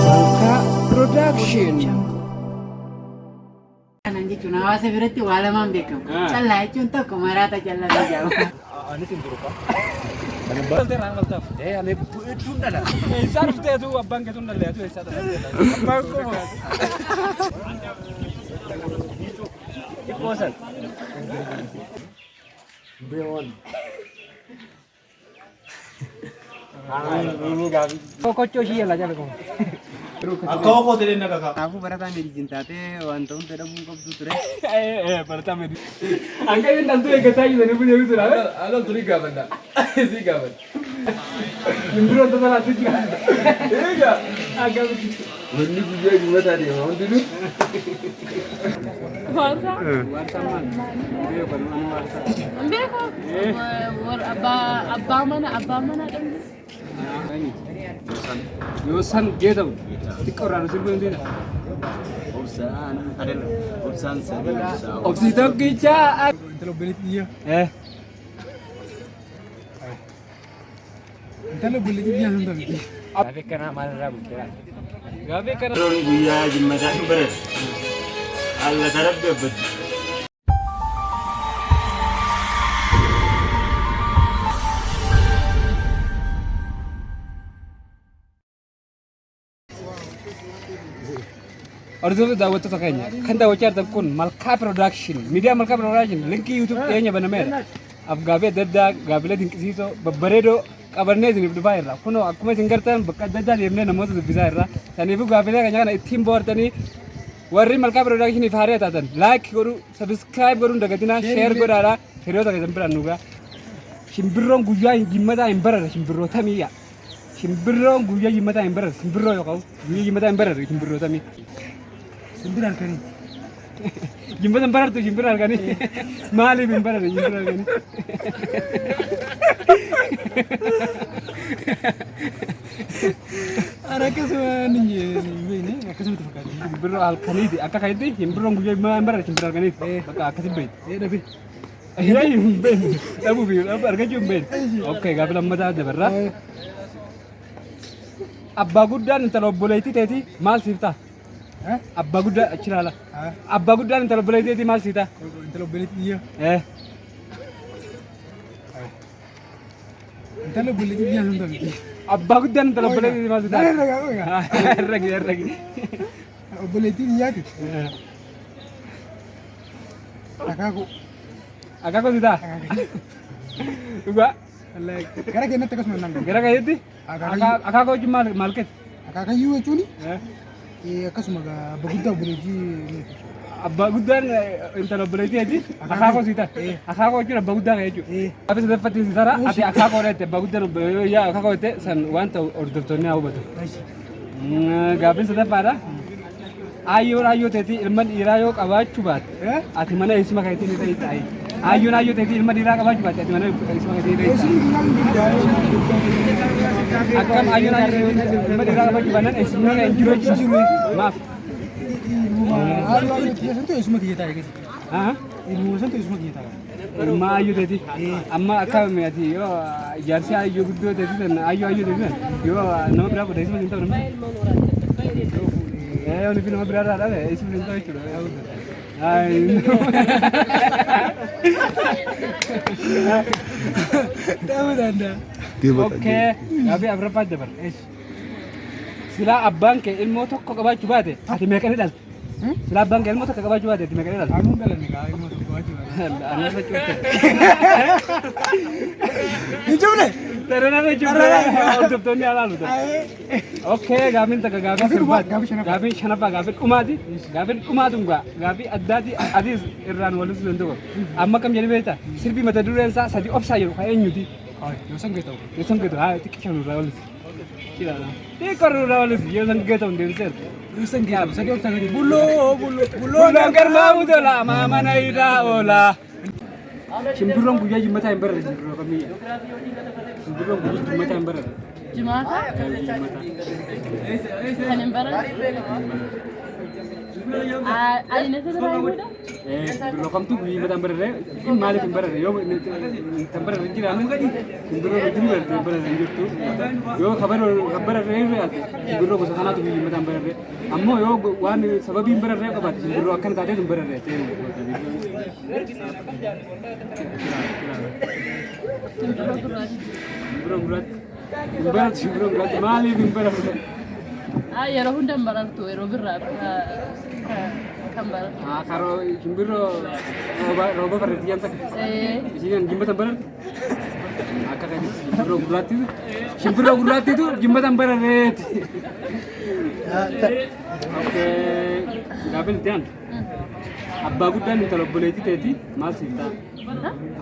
Malkaa Production. Kanan jechuun hawaasa biratti waa lamaan beekamu. Callaa jechuun tokko maraata callaa ni jedhama. Anis hin jiru. Hedduun dhala. Eessaa dhuftee atu abbaan keetu hin dhalle atu eessaa dhalte? Abbaan koo Xiqqoo san. Kochoo ishii yala jala koo. Akka koo ta'e na kakaa. Kanaafuu barataa meediisin taatee wanta hunda dhabuu qabdu ture. Barataa meedii. Hanga inni dhaltuu eeggataa jiranii biyya tura. Alal turii gaafadha. Sii gaafadha. Simbirroon tasa laatu jira. Egaa Akkamitti. wanni guyyaa jumlataa deema hundinuu. Waarsaa? Waarsaa maal? Beeku ani waarsaa. Hin beeku. Warra abbaa mana abbaa manaa qabdu. Yoo san geetamu xiqqoo irraa nu sirbuu dandeenya. Obsaan obsaan sadii obsaa. Obsi tokkicha. Intala obboleettii biyya. Eh. Intala obboleettii biyya sun taphate. Gaaffii akkanaa maalirraa bultee? Gaaffii akkanaa. Yeroon guyyaa jimmataa hin barate. Alla tarabbi abbatti. Hordoftoota daawwattoota keenya kan daawwachaa jirtan kun Malkaa Production miidiyaa Malkaa Production linkii YouTube dhiyeenya banameera. Afgaaffii adda addaa gaaffilee dinqisiisoo babbareedoo qabannee isiniif dhufaa jirra. Kunoo akkuma isin gartan bakka adda addaa deemnee namoota dubbisaa jirra. Saniifuu gaaffilee keenya kana ittiin bohaartanii warri Malkaa Productioniif haaraa taatan like godhuu subscribe godhuu hin dagatinaa share godhaadhaa hiriyoota keessan biraan nu gahaa. Shimbirroon guyyaa jimmataa hin bararre shimbirroo tamii yaa. Shimbirroon guyyaa jimmataa hin bararre simbirroo yookaan guyyaa jimmataa hin bararre shimbirroo tamii. Simbira halkanii. Jimmata hin barartu shimbirra halkanii. Maaliif hin bararre shimbirra halkanii? Ara akkasuma hin beekne akkasumatti fakkaata. Shimbirroo halkaniiti akka kanitti shimbirroon guyyaa jimmataa hin bararre shimbirra halkaniiti. Bakka akkasi beekti. Ee dhabe. Yaa hin beekne dhabuu fi argachuu hin beekne. Okay, gaaffii lammataa dabarra. Abbaa guddaan intala obboleettii teetii maal siif ta'a? Abbaa guddaa achi ilaala. Abbaa guddaan intala obboleettii teetii maal siif ta'a? Intala obboleettii biyya. Eh. Intala obboleettii biyya sun taphate. Abbaa guddaan intala obboleettii teetii maal siif ta'a? Herregi herregi. Obboleettii biyyaati. Akaakuu. Akaakuu si ta'a? Dhugaa. Gara keenyatti akkasuma nan Gara keenyatti? Akaakuu jechuun maal maal keeti? Akaakayyuu jechuun akkasuma abbaa guddaa obboleettii. Abbaa guddaan intala obboleettii jechi akaakuu si ta'a. Akaakuu jechuun abbaa guddaa kee jechuudha. Gaaffii sadaffatti si tara ati akaakuu jette abbaa guddaan yaa akaakuu jette san waan ta'u hordoftoonni haa hubatu. Gaaffiin sadaffaadha. Aayyoon aayyoo teetii ilma dhiiraa yoo qabaachuu baatte ati mana eessuma keetii ni ta'ii taa'ii. Aayyoon aayyoo teetii ilma dhiiraa qabaachuu baatte ati mana eessuma keetii ni ta'ii taa'ii. Akkam aayyoon aayyoo teetii ilma dhiiraa qabaachuu baannaan eessumni kee hin jiru jechuudha. Maaf? Aayyoo aayyoo kiyya santu eessuma kiyya taa'e keessa. Ilmuma santu eessuma kiyya taa'e. Ilma aayyoo teetii. Amma akka ati yoo jaarsi aayyoo guddoo teetii san aayyoo aayyoo teetii san yoo nama biraa fuudhe eessuma hin ta'u namni. Yoo nufi nama biraa irraa dhabe eessuma hin ta'u jechuudha. Ta'uu danda'a. Okay, gaaffii afuraffaa dabarra. Silaa abbaan kee ilmoo tokko qabaachuu baate ati meeqa ni dhalte? Silaa abbaan kee ilmoo tokko qabaachuu baate ati meeqa ni dhalte? Anuun dhalanne kaa ilmoo tokko qabaachuu baate. Ani irra cuutte. Hin cufne. Tarana irra cuutte. Hordoftoonni alaalu. Okay, gaaffiin takka gaaffii Gaaffii dhumaa, sirbaati. gaaffii shanaffaa. Gaaffii shanaffaa, gaaffii dhumaati. Gaaffiin dhumaatu gaa gaaffii addaati atis irraan walitti danda'u. Amma kam jedhee beektaa? Sirbi mata dureen isaa sadii obsaa jedhu kan eenyuti? Yoo san geetamu. Yoo san geetamu haa xiqqisha nurraa walitti. Xiqqoo nurraa walitti yoo san geetamu deebiseera. Yoo san geetamu sadii obsaa gadi. Bulloo bulloo bulloo. Bulloon garmaamu tola maamana hidhaa oola. Shimbirroon guyyaa jimmataa hin bararre shimbirroo kamiyya. Shimbirroon guyyaa jimmataa hin bararre. Jimaata Jimmataa. kan hin baranne. Ani natti biraa himuudha. Simbirroo kamtu guyyaa mataan bararree maaliif hin bararre yoo hin bararre hin jiraanne simbirroo wajjin bararte hin bararre hin jirtu yoo kan bararree hin jiraate simbirroo gosa kanaatu guyyaa mataan bararre ammoo yoo waan sababii hin bararree qabaate simbirroo akkana taateef hin bararre. Simbirroo gurraacha. Simbirroo gurraatti hin barartu simbirroo gurraatti maaliif hin bararre? Yeroo hunda hin barartu yeroo birraa kan barartu. Karoo simbirroo rooba barreetti jaan takka. Isiin jimbatan barartu. Akka kan simbirroo gurraattitu simbirroo gurraattitu jimbatan bararreeti. Gaaffiin itti aantu. Abbaa guddaan intala obboleettii teetii maal siif ta'a?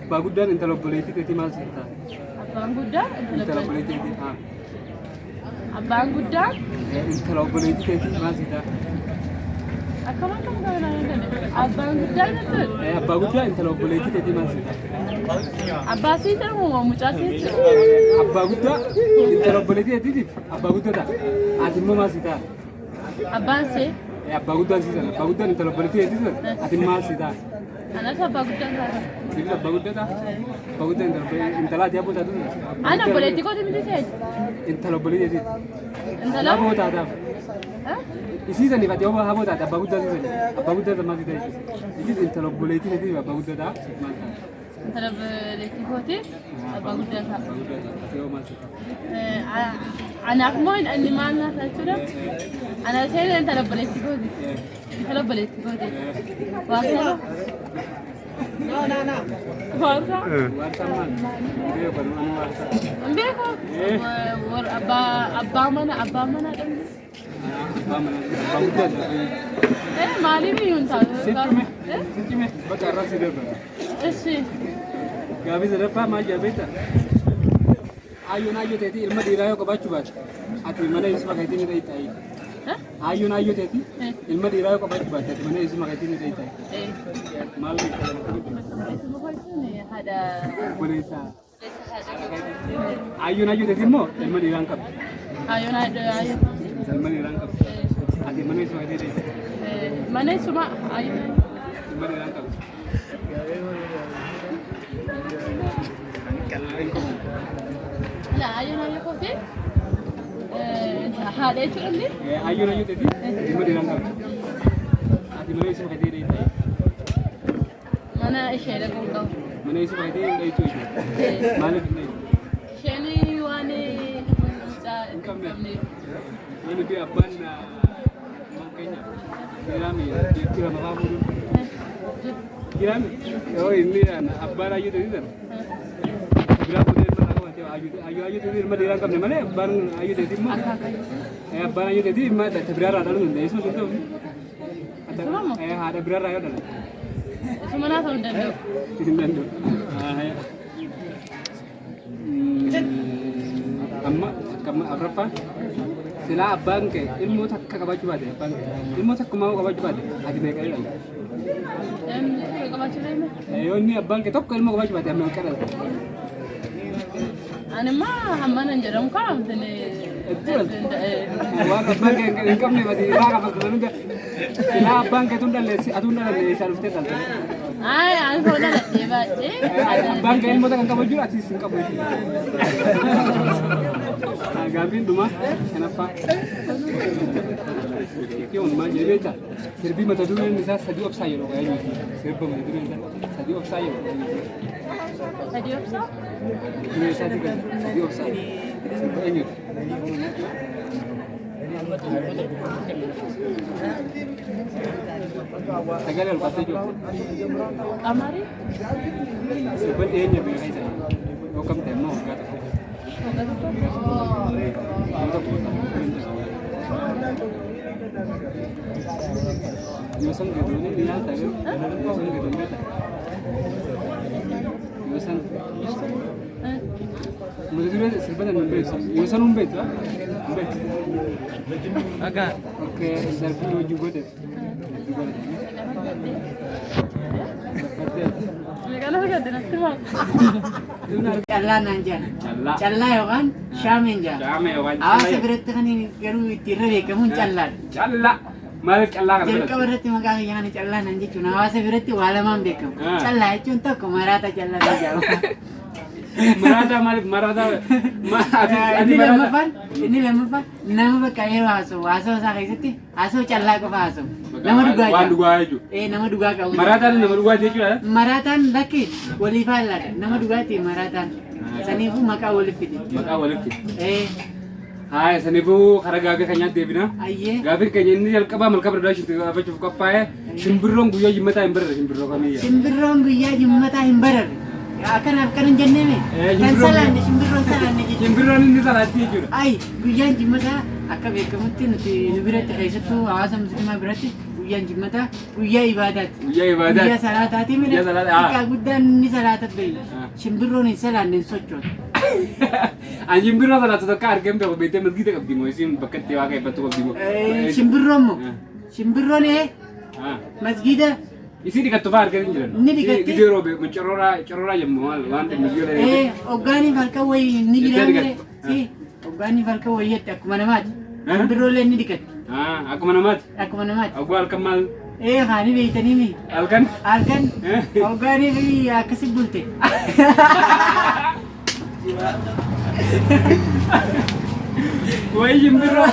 Abbaa guddaan intala obboleettii teetii maal siif ta'a? Abbaan guddaa Intala obboleettii teetii. Abbaan guddaa Intala obboleettii teetii maal siif ta'a? Akkam akkam kana hin danda'e. Abbaan guddaa jechuun Abbaa guddaa intala obboleettii teetii maal siif ta'a? Abbaa sii jedhamu moo mucaa sii jechuudha? Abbaa guddaa intala obboleettii teetiitiif abbaa guddaa ta'a. Ati immoo maal siif ta'a? Abbaan see Abbaa guddaan siisan abbaa guddaan intala obboleettii teetii sana ati maal siif ta'a? Anas abbaa guddaan ta'a. Siifis abbaa guddaa ta'a? Abbaa guddaa intala ati abboo taatu sana? Ana obboleettii kooti miti see? Intala obboleettii teetiiti. Intala? Aboo taataaf. Isii saniif ati aboo taate abbaa guddaa siisani. Abbaa guddaa maal siif ta'a jechuudha. Isis intala obboleettii teetiif abbaa guddaa ta'a siif maal ta'a? Intala obboleettii kooti abbaa guddaa ta'a. Abbaa guddaa ta'a. Ati hoo maal siif ta'a? Anaaf moo inni maal naa ta'a jechuudha? Ana isheen intala obboleettii kooti. Intala obboleettii kooti. Waarsaa? Waarsaa? Waarsaa maal? Beeku anu waarsaa. Hin beeku. Abbaa mana abbaa manaa dhabne. Abbaa manaa abbaa guddaa ta'a. Maaliif iyyuu hin taatu? Sitti hime bakka irraa si darba. Ishi. Gaaffii sadaffaa maal jedha beektaa? Aayyoon aayyoo teetii ilma dhiiraa yoo qabaachuu baate ati mana eessuma keetii ni dheeytaa. Aayyoon aayyoo teetii ilma dhiiraa yoo qabaachuu baate ati mana eessuma keetii ni dheeytaa. Maal beektaa? Eessuma jechuun haadha. Obboleessa. Aayyoon aayyoo teetii immoo ilma dhiiraa hin qabdu. Aayyoon aayyoo. Ilma dhiiraa hin qabdu. Ati mana eessuma keetii dheeytaa. Mana eessuma aayyoon. Ilma dhiiraa hin qabdu. La aayyoon aayyoo kooti. Haadha jechuudha inni. Aayyoon aayyoo teetii ilma dhiiraa hin qabdu. Ati mana eessuma keetii dheeytaa. Mana ishee dhaquu hin qabu. Mana eessuma keetii hin dheeytu jechuudha. Maaliif hin dheeytu? Isheen waan mucaa hin qabneef. Yoo nuti abbaan maal keenya jiraami jira maqaa fuudhuun jiraami yoo inni abbaan aayyoo teetii sana biraa fuudhee ilma isaa qabaatee aayyoo aayyoo teetii ilma dhiiraa hin qabne malee abbaan aayyoo teetii immoo abbaan aayyoo teetii ilma biraa irraa dhaluu danda'a eessuma sun ta'u haadha biraa irraa yoo dhalate. Isuma naa ta'uu hin danda'u. Hin danda'u. Amma takka afraffaan silaa abbaan kee ilmoo takka qabaachuu baate abbaan kee ilmoo takkumaa qabaachuu baate ati meeqa dhalta? Inni qabaachuu danda'u. Yoo inni abbaan kee tokko ilmoo qabaachuu baate meeqa dhalta? Ani immoo hammana hin jedhamu kaa Hedduu dhalta. Waan abbaan kee hin qabne ati irraa qabatu hunda silaa abbaan kee tun dhalle atuun dhalanne eessaa dhuftee dhalte? Ay, ani foon dhaladhee baay'ee. Abbaan kee ilmoo takka hin qabu jechuudha atis hin qabu jechuudha. Gaaffiin dhumaa shanaffaa. Yoon maal jedhee beektaa? Sirbii mata dureen isaa sadii obsaa jedhu kan eenyuti? Sirba mata dureen isaa sadii obsaa jedhu kan eenyuti? Sadii obsaa? Mata dureen isaatii kan sadii obsaa sirba eenyuti? Sagalee ol kaastee jirtu. Qamarii? Sirban dhiyeenya biyya keessa yoo kam ta'e immoo waggaa tokko. Waggaa tokko? Yoo tokko yoo san gadoon ni nyaata garuu yoo san gadoon beekta. Yoo san mata duree sirba tan hin beektu. Yoo san hin beektu hin beektu. Akka. Okay, darbii wajjin gooteef. Hedduu galatoomi. Meeqaan argatte natti himaa? Callaa naan jedhan. Callaa. Callaa yookaan shaameen jedhan. Shaamee yookaan Hawaasa callaa. biratti kan inni garuu itti irra beekamuun callaadha. Callaa. Maaliif callaa kana Jalqaba filatte? irratti maqaa kiyya kana callaa naan jechuun hawaasa biratti waa lamaan beekamu. Ah. Callaa jechuun tokko maraata callaa ni jedhama. Maraataa maaliif maraataa? Ati ati Inni maraataa? lammaffaan inni lammaffaan nama bakka yeroo haasa'u haasa'u isaa keessatti haasa'u callaa qofa haasa'u. Nama dhugaa Waan jedhama. dhugaa jechuudha. Ee nama dhugaa qabu. Maraataan nama dhugaa jechuudha. Maraataan lakki waliif haallaadha. Nama dhugaati maraataan. Saniifuu maqaa waliif fide. Maqaa walitti. Ee Haaya saniifuu karaa gaafii keenyaatti deebina. ayyee. Gaafiin keenya inni jalqabaa Malkaa Production gaafachuuf qophaa'e shimbirroon guyyaa jimmataa hin barre shimbirroo kamiyya. Shimbirroon guyyaa jimmataa hin bararre. Akkanaaf kan hin jenneeme. Ee, Kan shimbirroon- salaanne shimbirroon salaanne jechuudha. Shimbirroon inni salaatti jechuudha. Ay guyyaan jimmataa akka beekamutti nuti nu biratti keessattuu hawaasa musliimaa biratti guyyaan jimmataa guyyaa ibaadaati. Guyyaa ibaadaati. Guyyaa salaataati mire. Guyyaa salaataa, ah. Xiqqaa guddaan ni salaata beeyna. Ah. Shimbirroon hin salaanne hin sochootu. Ani shimbirroo salaatu tokko argeen beeku beektee masgiida qabdi moo isiin bakka itti waaqa eebbattu qabdi moo. Shimbirroon moo Ah. shimbirroon ee Ah. masgiida Isii dhiqattu fa'aa arganii jiran. Ni dhiqatti. Gidee roobe corooraa corooraa jemmu maal waan ta'e miyyoo ee hoggaaniif halkan wayii ni Jettee jira mire. dhiqatti. Si hoggaaniif halkan wayii akkuma namaati. Ah. Shimbirroollee ni dhiqatti Akkuma namaati. akkuma namaati. Oguu halkan maal Ee haani beeytanii mi halkan. halkan Eh. hoggaaniif akkasi bulte. Wayii shimbirroo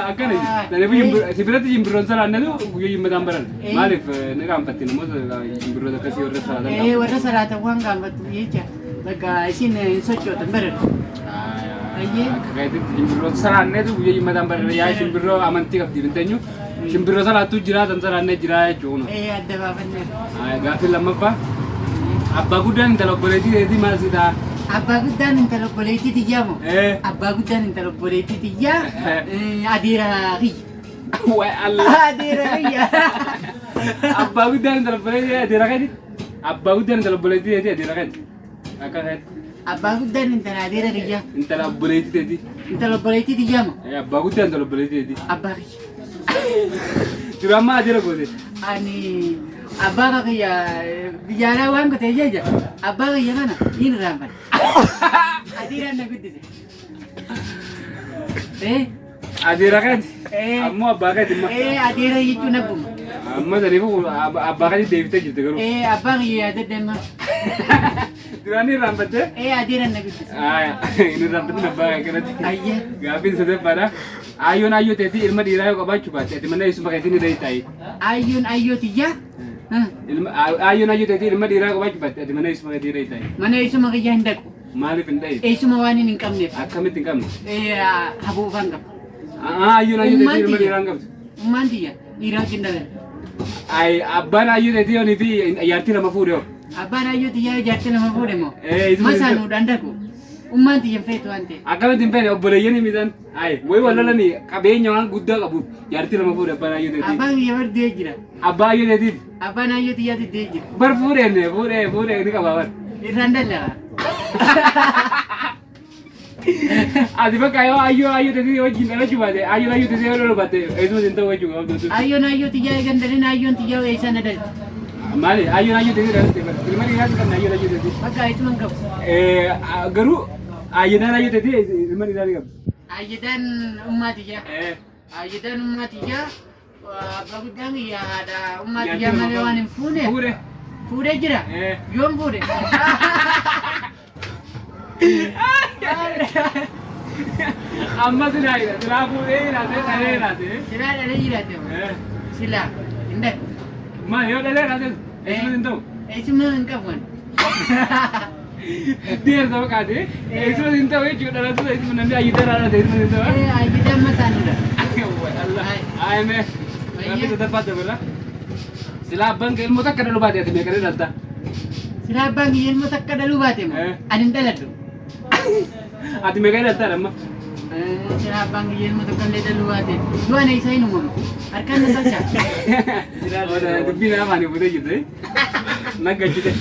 akkana saniifuu si biratti shimbirroon salaannatu guyyaa jimmataan baran. Eh. Maaliif ni qaanfatti namoota shimbirroota akkasii warra salaatan Ee warra salaatan waan qaanfattu jecha bakka isin hin sochootan bararre. Ayyee. Akka gaetitti shimbirroo salaanneetu guyyaa jimmataan bararre yaa shimbirroo amantii qabdi binteenyu shimbirroo salaattu jira tan salaannee jira jechuudha. Ee adda baafanneera. Gaaffii lammaffaa abbaa guddaan intala obboleettii teetii maal si ta'a? Abbaa guddaan intala obboleettii tiyyaa moo? Eh. Abbaa guddaan intala obboleettii tiyyaa adeera kiyya. Waay Allah. Adeera kiyya. Abbaa guddaan intala obboleettii adeera keeti. Abbaa guddaan intala obboleettii teetii adeera keeti. Akka keeti. Abbaa guddaan intala adeera kiyya. Intala obboleettii teetii. Intala obboleettii tiyyaa moo? Abbaa guddaan intala obboleettii teetii. Abbaa kiyya. Dura ammaa adeera goote. Ani abbaa kiyya biyya alaa waan godhe jecha abbaa kiyya kana hin irraanfadhe. Adeeraan na guddise. Ee Adeera keeti. Eh. Ammoo abbaa keeti imma. ee adeera jechuun abbuma. Amma saniifuu abbaa keeti deebitee jirte garuu. Ee abbaa kiyya yaadadhe amma. Duraan ni irraanfattee? Ee adeeraan na guddise. Inni irraanfatin abbaa kee kanatti. Ayyee. Gaaffiin sadaffaadha. Ayyoon ayyoo teetii ilma dhiiraa yoo qabaachuu baatte ati mana eessuma keetii ni dheeytaayi. Ayyoon ayyoo tiyyaa. Ilma ayyoon ayyoo teetii ilma dhiiraa yoo qabaachuu baatte ati mana eessuma keetii ni dheeytaayi. Mana eessuma kiyyaa hin dhaqu. Maaliif hin dheeyte? Eessuma waan hin qabneef. Akkamitti hin qabne? Ee habuufaan qaba. Ayyoon ayyoo teetii ilma dhiiraa hin qabdu. Ummaan tiyya dhiiraa wajjin dhalan. Ay abbaan ayyoo teetii yoonii fi jaartii lama fuudhe hoo? Abbaan ayyoo tiyyaa jaartii lama fuudhe moo? Ee, isuma Masaanuudhaan dhaqu. Ummaan tiyya hin feetu waan ta'eef. Akkamitti hin feene obboleeyyan himisan? Ay wayi wal lolanii qabeenya waan guddaa qabuuf jaartii lama fuudhe abbaan ayyoo teetii. Abbaan kiyya bar du'ee jira. Abbaa ayyoo teetiif Abbaan ayyoo tiyyaatu du'ee jira. bar fuudheen fuudhee fuudhee ni qaba bar. Irraan dallaqa. Ati bakka yoo ayyoo ayyoo teetii wajjin dhalachuu baate ayyoo ayyoo teetii yoo dhaluu baate eessuma hin ta'u jechuudha qabdu. Ayyoon ayyoo tiyyaa eegan dhalin ayyoon tiyyaa eessaa na dhalti. Maali ayyoon ayyoo teetii dhalatte bara ilma dhiiraa hin qabne ayyoon ayyoo teetii. Bakka eessuma hin qabu. Garuu ayyadaan ayyoo teetii ilma dhiiraa ni qabdi. Ayyadaan ummaa tiyyaa. Ayyadaan ummaa tiyyaa abbaa guddaan kiyya haadha ummaa tiyyaa malee waan hin fuune. Fuudhe. Fuudhee jira. Yoom fuudhe? Amma silaa jira silaa fuudhee jiraate dhalee jiraate. Silaa dhalee jiraate. Silaa hin dhaqu. Maali yoo dhalee jiraate eessuma hin ta'u. Eessuma hin qabu ani. Deersa maqaate eessuma hin ta'u jechuudha dhalatu eessuma namni ayyadaa dhalate eessuma hin ta'u. Ayyadaan masaanuudha. Ayme gaaffii sadaffaa dabala. Silaa abbaan kee ilmoo takka dhaluu baate ati meeqanii dhalta? Silaa abbaan kiyya ilmoo takka dhaluu baate moo ani hin dhaladhu. Ati meeqanii dhalta amma? Silaa abbaan kiyya ilmoo takka illee dhaluu baate du'an eessa hin uumamu. Harkaan na tolcha. Dubbii nama afaanii fuutee jirte. Naggachite.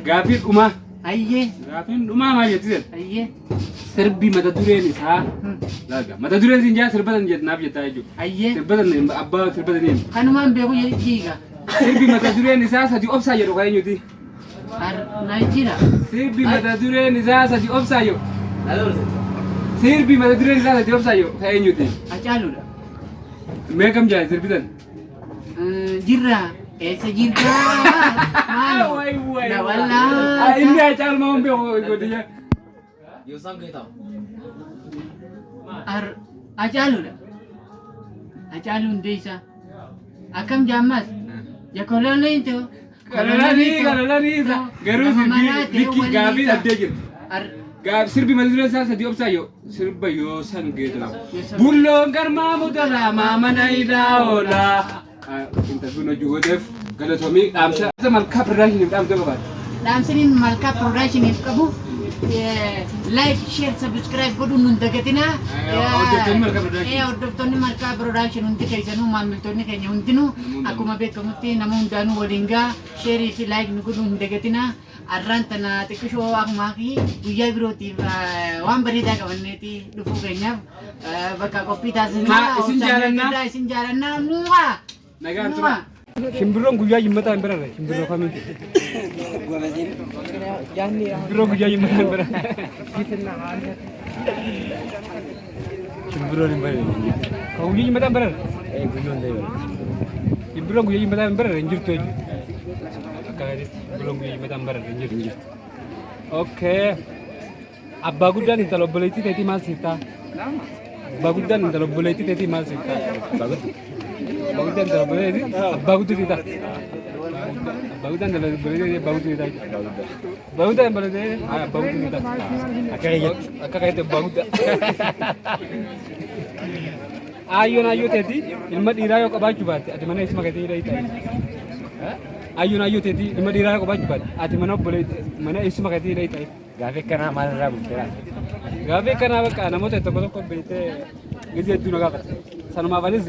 Gaaffii dhumaa. Ayyee. Gaaffiin dhumaa maal jetti seet? Ayyee. Sirbi mata dureen isaa. Laaga mata dureen siin jaa sirba tan jette naaf jettaa jechuudha. Ayyee. Sirba tan abbaa sirba tan himu. Kanumaan beeku jiiga. Sirbi mata dureen isaa sadi obsaa jedhu kan eenyuti? Na jira. Sirbi mata dureen isaa sadi obsaa jedhu. Sirbi mata dureen isaa sadi obsaa jedhu kan eenyuti? Hacaaluudha. Mee kam jaa sirbitan? Jirra eessa jirta maaloo na wallaalta. Inni Hacaaluu maa hin beeku godiyya. Yoosaan Geetaw. Hacaaluudha. Hacaaluu Hundeessaa. Akkam jaammas? Jakololiitu. Kalalanii kalalanii garuu sirbii likki gaafii dhabdee jirti. Gaaf sirbi mata dureen isaa sadii obsaa yoo sirba yoo san geetoo. Bulloon garmaa mudalaa maamana hidhaa oolaa. Interview hojii gooteef galatoomii dhaamsa. Malkaa Productioniif dhaamsa qabaate. Dhaamsiniin Malkaa Productioniif qabu like, share, subscribe godhuun nun dagatinaa. Hordoftoonni Malkaa Production. Hordoftoonni Malkaa Production hundi keessanuu, maamiltoonni keenya hundinuu, akkuma beekamutti nama hundaanuu waliin gaa share fi like nu godhuun hin dagatinaa. Arraan tana xiqqishoo akkumaa fi guyyaa birootiif waan bareedaa qabanneeti dhufuu keenyaaf bakka qophii taasisnaa. Isin jaalannaa. Isin jaalannaa. Muwaa! Nagaan tura. Shimbirroon guyyaa jimmataa hin bararre. Shimbirroo kamii? Shimbirroon guyyaa jimmataa hin bararre. Shimbirroon hin bararre. Kan guyyaa jimmataa hin bararre. Shimbirroon guyyaa jimmataa hin bararre hin jirtu jechuudha. Akka gaariitti shimbirroon guyyaa jimmataa hin bararre hin jirtu. Okay. Abbaa guddaan intala obboleettii teetii maal siif ta'a? Abbaa guddaan intala obboleettii teetii maal siif ta'a? Abbaa guddaan intala obboleettii abbaa guddaa siif ta'a. Abbaa guddaan intala obboleettii teetii abbaa guddaa siif ta'a. Abbaa guddaan intala obboleettii abbaa guddaa siif ta'a. Akka keeyyatti. Akka keeyyatti abbaa guddaa. Aayyoon aayyoo teetii ilma dhiiraa yoo qabaachuu baatte ati mana isuma gatii hidha ta'e. Aayyoon aayyoo teetii ilma dhiiraa yoo qabaachuu baatte ati mana obboleettii mana isuma gatii hidha ta'e. Gaafii akkanaa maalirraa bulteera? Gaafii akkanaa bakka namoota tokko tokko beektee gizee hedduu na gaafata. Sanumaaf anis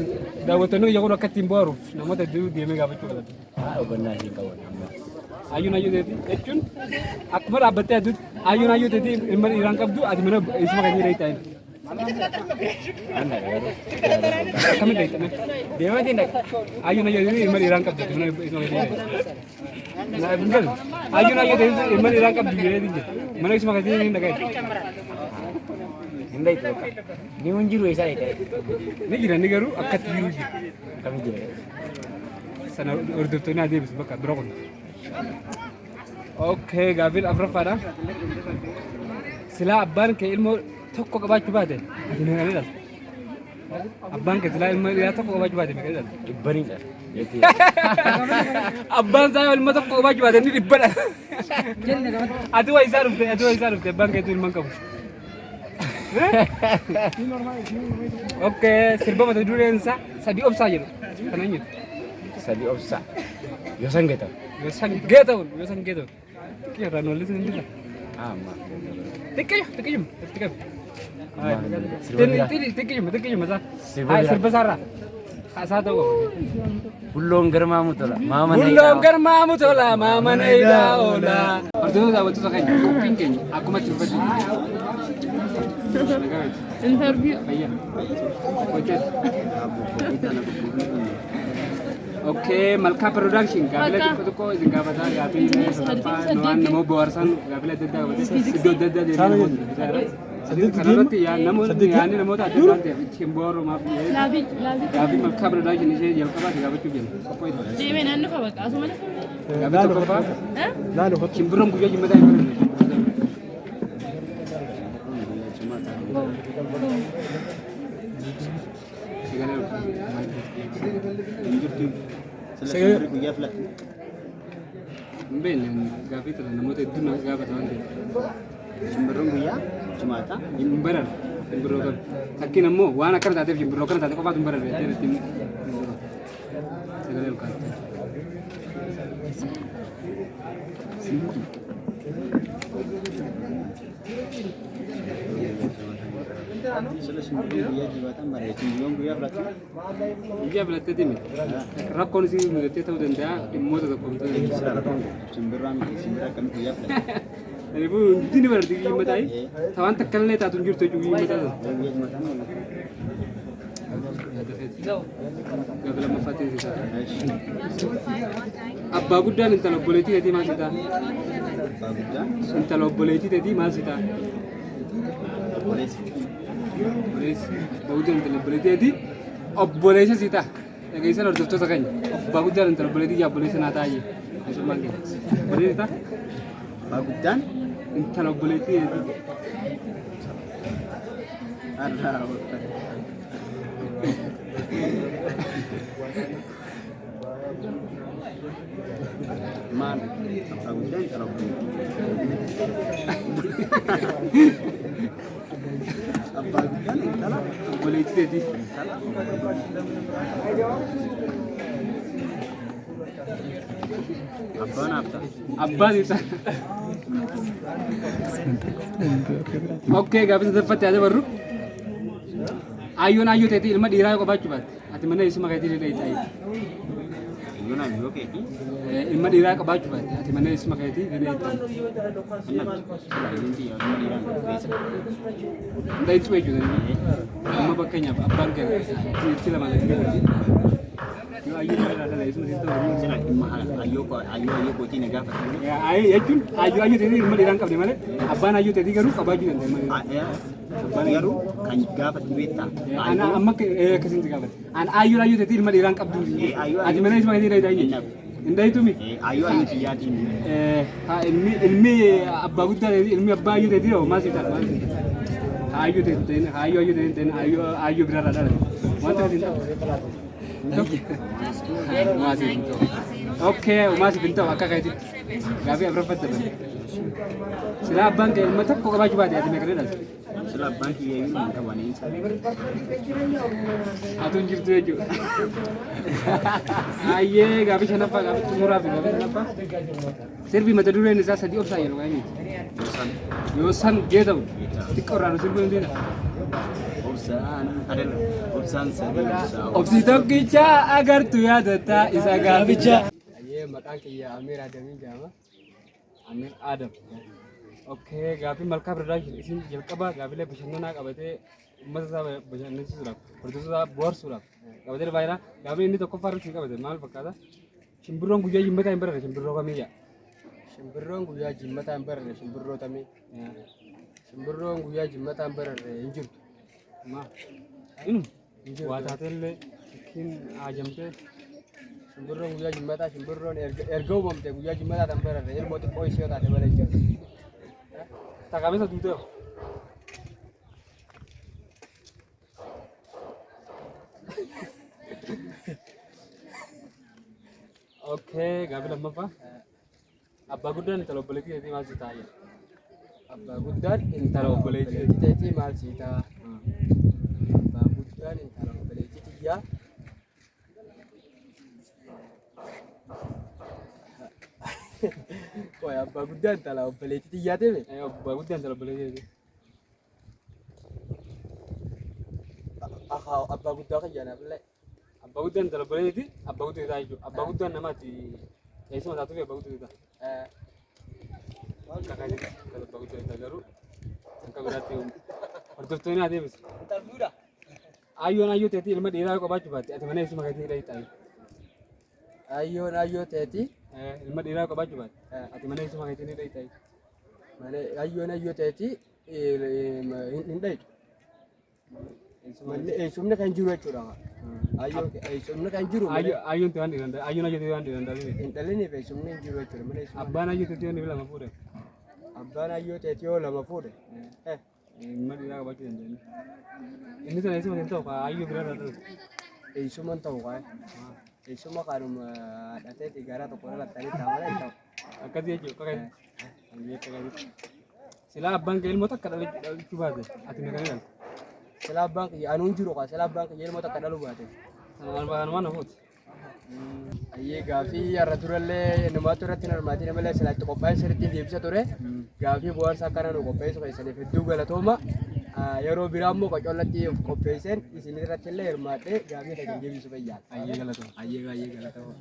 daawwattoonni kiyya kun akka ittiin bohaaruuf namoota hedduu deemee gaafachuu qabata. Hubannaa isiin qabu amma. Aayyoon aayyoo teetii jechuun akkuma dhaabbattee adduutti aayyoon aayyoo teetii ilma dhiiraan qabdu ati mana isuma kan hidha ta'e. Anna garuu. Akkamitti dhayxame? Deematiin dhaqa. Aayyoon aayyoo teetii ilma dhiiraan qabdu ati mana isuma kan hidha ta'e. Aayyoon aayyoo teetii ilma dhiiraan qabdu jedhee jira. Mana isuma kan hidha ta'e. Hin dhayxu bakka. Ni hin jiru eessaa dhayxee? Ni jira ni garuu akkatti jiru jira. Akkamitti jira? Sana hordoftoonni adeemsisu bakka bira kun. Okay, gaaffiin afuraffaadha. Silaa abbaan kee ilmoo tokko qabaachuu baate ati meeqa ni dhalta? Abbaan kee silaa ilmoo dhiiraa tokko qabaachuu baate meeqa ni dhalta? Dhibbanii dha. Abbaan isaa yoo ilma tokko qabaachuu baate inni dhibba dha. Ati waa isaa dhufte, ati waa isaa dhufte, abbaan keetu ilma hin qabu. Okay, sirba mata dureen isaa sadii obsaa jedhu. Kana eenyutu? Sadii obsaa. Yoo san gatamu. Yoo san geeta'uun, yoo san geeta'uun. Xiqqoo irraa nu wallisuu hin jira. Amma. Xiqqoo, xiqqoo, xiqqoo. Sirba biraa. Xiqqoo, xiqqoo isaa. Sirba biraa. Sirba isaarraa. Isaa ta'uu qaba. Bulloon garmaamu tola. Maama na Bulloon garmaamu tola maamana hidhaa oola. Hordoftoota daawwattoota keenya qophiin keenya akkuma itti fufatti jira. Interview. Fayyaa. Hojjetu. Okay, Malkaa Production gaafilee Malkaa. xiqqoo xiqqoo isin gaafataa gaafilee salphaa waan nama bohaarsan gaafilee adda addaa qabatee iddoo adda addaa deemee namoota dubbisaa jira. Kanarratti namoonni yaadni namoota adda addaa ta'eef ittiin bohaarumaaf Laabii laabii. gaafii Malkaa Production ishee jalqabaati gaafachuuf jenna. Qophoo itti. Deemee naannoo fa bakka asuma lafa. Gaafii tokkoffaa. Eh? Shimbirroon guyyaa jimmataa hin baranne. Sagalee guyyaa filatte. Hin beekne gaafii tana namoota hedduu na gaafata waan ta'eef. Shimbirroon guyyaa jimaataa. Hin baran shimbirroo kam. Fakkiin ammoo waan akkana taateef shimbirroo akkana taate qofaatu hin bararre jettee ittiin sagalee ol kaafte. Sila shimbirroon guyyaa jimaataa bara shimbirroon guyyaa filatte. Guyyaa filatteeti miti. Rakkoon isin mudattee ta'uu danda'a dhimmoota tokko ta'uu danda'a. Sila rakkoon shimbirraa miti shimbirra akkamitti guyyaa filatte? Kanaafuu hundi ni bararti guyyaa mataa tawaan takka illee taatu hin jirtu jechuudha guyyaa mataa sana. Guyyaa jimaataa maal? Gaafa lammaffaa teessisa. Abbaa guddaan intala obboleettii teetii maal si ta'a? Abbaa guddaa. Intala obboleettii teetii maal si ta'a? Obboleessa. Obboleessi. Abbaa guddaan intala obboleettii teetii Obboleessa sii ta'a. Dhageessan hordoftoota keenya. Abbaa guddaan intala obboleettii yaa obboleessa naa ta'a jee. Eessummaan keenya. Obboleessa ta'a. Abbaa guddaan Intala obboleettii eetii. Allahu Akbar. Maal abbaa guddaan intala obboleettii. Abbaa guddaan intala Obboleettii teetii. Intala abbaa naaf ta'a. Abbaa siif ta'a. Okay, gaaffii sadaffaatti haa dabarru. Ayyoon ayyoo teetii ilma dhiiraa yoo qabaachuu baatte ati mana eessuma keetii ni dheeyta. Ayyoon ayyoo keetii Ilma dhiiraa qabaachuu baatte ati mana eessuma keetii ni dheeyta. Ayyoon tiyya ilma dhiiraa hin qabu beesa. Hin dheeytu jechuudha. Amma fakkeenyaaf abbaan kee itti lama yoo ayyoo dhiiraa dhala eessuma siif ta'u. Sila dhimma ayyoo ayyoo ayyoo kootii na gaafatan. Ayi jechuun ayyoo ayyoo teetii ilma dhiiraa hin qabne malee abbaan ayyoo teetii garuu qabaachuu danda'a ilma dhiiraa. Garuu kan gaafatti beektaa? Ana amma akkasiin si gaafate. An ayyoo ayyoo teetii ilma dhiiraa hin qabdu. Ati mana eessuma keetii dheeyta ayyee. Hin dheeytumi. Ayyoo ayyoo tiyyaatiin. Ilmi ilmi abbaa guddaa teetii ilmi abbaa ayyoo teetii hoo maal siif ta'a maal siif ta'a? Haa ayyoo teetii ta'in haa ayyoo ayyoo teetii ta'in ayyoo ayyoo biraarraa dhalate. Wanta asiin ta'u. Homaa siif hin ta'u. Okay, homaa siif hin ta'u akka keetitti. Gaaffii afuraffaatti dabale. Silaa abbaan kee ilma tokko qabaachuu baate ati meeqa dhalte? Sila abbaan kiyya iyyuu hin qabu ani isa. Atu hin jirtu jechuudha. Ayyee gaaffii shanaffaa gaaffii xumuraa fi gaaffii shanaffaa. Sirbi mata dureen isaa sadii obsaa jedhu kan eenyuti? Yoo san geetamu xiqqoo irraa nu sirbuu dandeenya. Obsaan adala obsaan sadii obsaa. Obsi tokkicha agartu yaadatta isa gaaficha. Ayyee maqaan kiyya Amir Adamiin jedhama. Amir Adam. Okay, gaaffii Malkaa Production isin jalqaba gaaffilee bashannanaa qabatee uummata isaa bashannansiisuudhaaf, hordoftoota isaa bohaarsuudhaaf qabatee dhufaa jira. Gaaffiin inni tokkoffaa irratti isin qabate maal fakkaata? Shimbirroon guyyaa jimmataa hin bararre shimbirroo kamii jedha? Shimbirroon guyyaa jimmataa hin bararre shimbirroo tamii? Shimbirroon guyyaa jimmataa hin bararre hin jirtu. Maa? Inuma Hin jirtu. waa taatellee ittiin haajamtee Shimbirroon guyyaa jimmataa shimbirroon erga erga uumamte guyyaa jimmataa tan bararre ilmoo xiqqoo ishee yoo taate malee hin jirtu. Takaamisa duutee. Okay, gaaffii lammaffaa. Abbaa guddaan intala obboleettii teetii maal si ta'a jedha. Abbaa guddaan Intala obboleettii obboleettii teetii maal sii ta'a? Abbaa guddaan intala obboleettii tiyyaa. Qoy abbaa guddaan intala obboleettii tiyyaa teeme? Abbaa guddaan intala obboleettii teetii. Ahaa abbaa guddaa kiyyaa naaf illee. Abbaa guddaan intala obboleettii abbaa guddaa ta'a jechuudha. Abbaa guddaan namaatti keessuma taatuuf abbaa guddaa ta'a. Akka kaayee intala abbaa guddaa ta'a garuu akka biraatti hordoftoonni haa deebisu. Ayyoon ayyoo teetii ilma dhiiraa yoo qabaachuu baatte ati mana eessuma keetii hidha hiixaa. Ayyoon ayyoo teetii Ilma dhiiraa yoo qabaachuu baatte ati mana eessuma keetii hidha hiixaa. Mana ayyoon ayyoo teetii hin dhayitu. Manni eessumni kan jiru jechuudha. Ayyoo eessumni kan jiru mana Ayyoon waan dhiiran ayyoon ayyoo teetii waan dhiiran dhalini. hin dhaliniif eessumni hin jiru jechuudha. Mana eessuma. Abbaan ayyoo teetii yoo lama fuudhe. Abbaan ayyoo teetii yoo lama fuudhe. Ilma dhiiraa qabaachuu danda'ani. Inni sana eessuma hin ta'u ayyoo biraa irraa dhalate. Eessuma hin ta'u qaa'e. Eessuma kanuma haadha teetii garaa tokko dhalattanii ta'a malee hin ta'u. Akkasii jechuudha. Akka keetti. Akka keetti. Silaa abbaan kee ilmoo takka dhalachuu baate ati meeqa ni dhalta? Silaa abbaan kiyya anuu hin jiru kaa silaa abbaan kiyya ilmoo takka dhaluu baate. Kanumaan na fuuti. Ayyee gaafii har'a durallee namaatu irratti hin hirmaatin malee silaa itti qophaa'ee sirriitti deebisa ture. Gaafii bohaarsaa akkana nu qopheessu keessaniif hedduu galatooma. Yeroo biraa immoo qocollatti of qopheesseen isin irratti illee hirmaadhee gaafii keessan deebisu fayyaa. Ayyee galatooma. Ayyee baay'ee galatooma.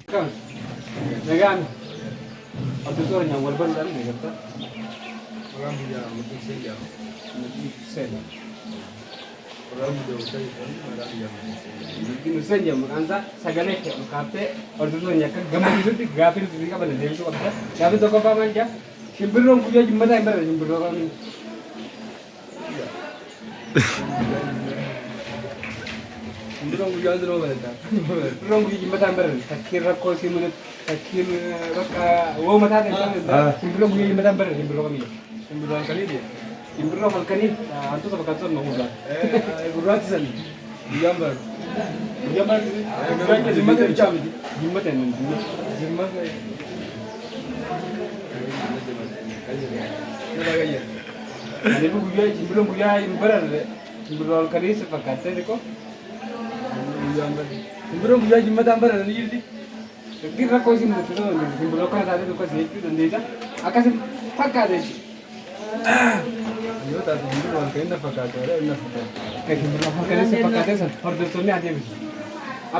Nagaan hordoftoota keenyaan wal baruudhaan eegalta. Maqaan kiyya Muddin Hussein jedhama. Muddin Hussein. Maqaan kiyya Hussein jedhama. Maqaan kiyya Muddin Hussein jedhama. Muddin Hussein jedhamu maqaan isaa sagalee kee ol kaaftee hordoftoota keenya akka gammachiisutti gaaffii nuti sii qabanne deebisuu qabda. Gaaffii tokkoffaa maal jedha? Shimbirroon guyyaa jimmataa hin barre shimbirroo kamii? Simbirroon guyyaa dura bareeda. Simbirroon guyyaa jimmataa hin barre. Takkiin rakkoo si mudatu takkiin bakka woo mataa ta'e simbirroon guyyaa jimmataa hin barre simbirroo kamiyya. Simbirroon halkanii. Simbirroo halkanii hantuuta fakkaatu sana muuzaa. Gurraachi sani. Guyyaan barre. Guyyaa barre. Jimmata bichaa miti. Jimmata hin jimmata. Jimmata. Kanaafuu guyyaa simbirroon guyyaa hin bararre simbirroo halkanii si fakkaattee xiqqoo. Guyyaan barre. Simbirroon guyyaa jimmataa hin barre ni jirti. Takkiin rakkoo isin mudatu ta'uu dandeessa. Simbirroo kana taatee tokko si jechuu dandeessa. Akkasi fakkaate jechuudha. Yoo taate simbirroo halkanii na fakkaata wala na fakkaata. Kan simbirroo halkanii si fakkaatee san hordoftoonni haa deebisu.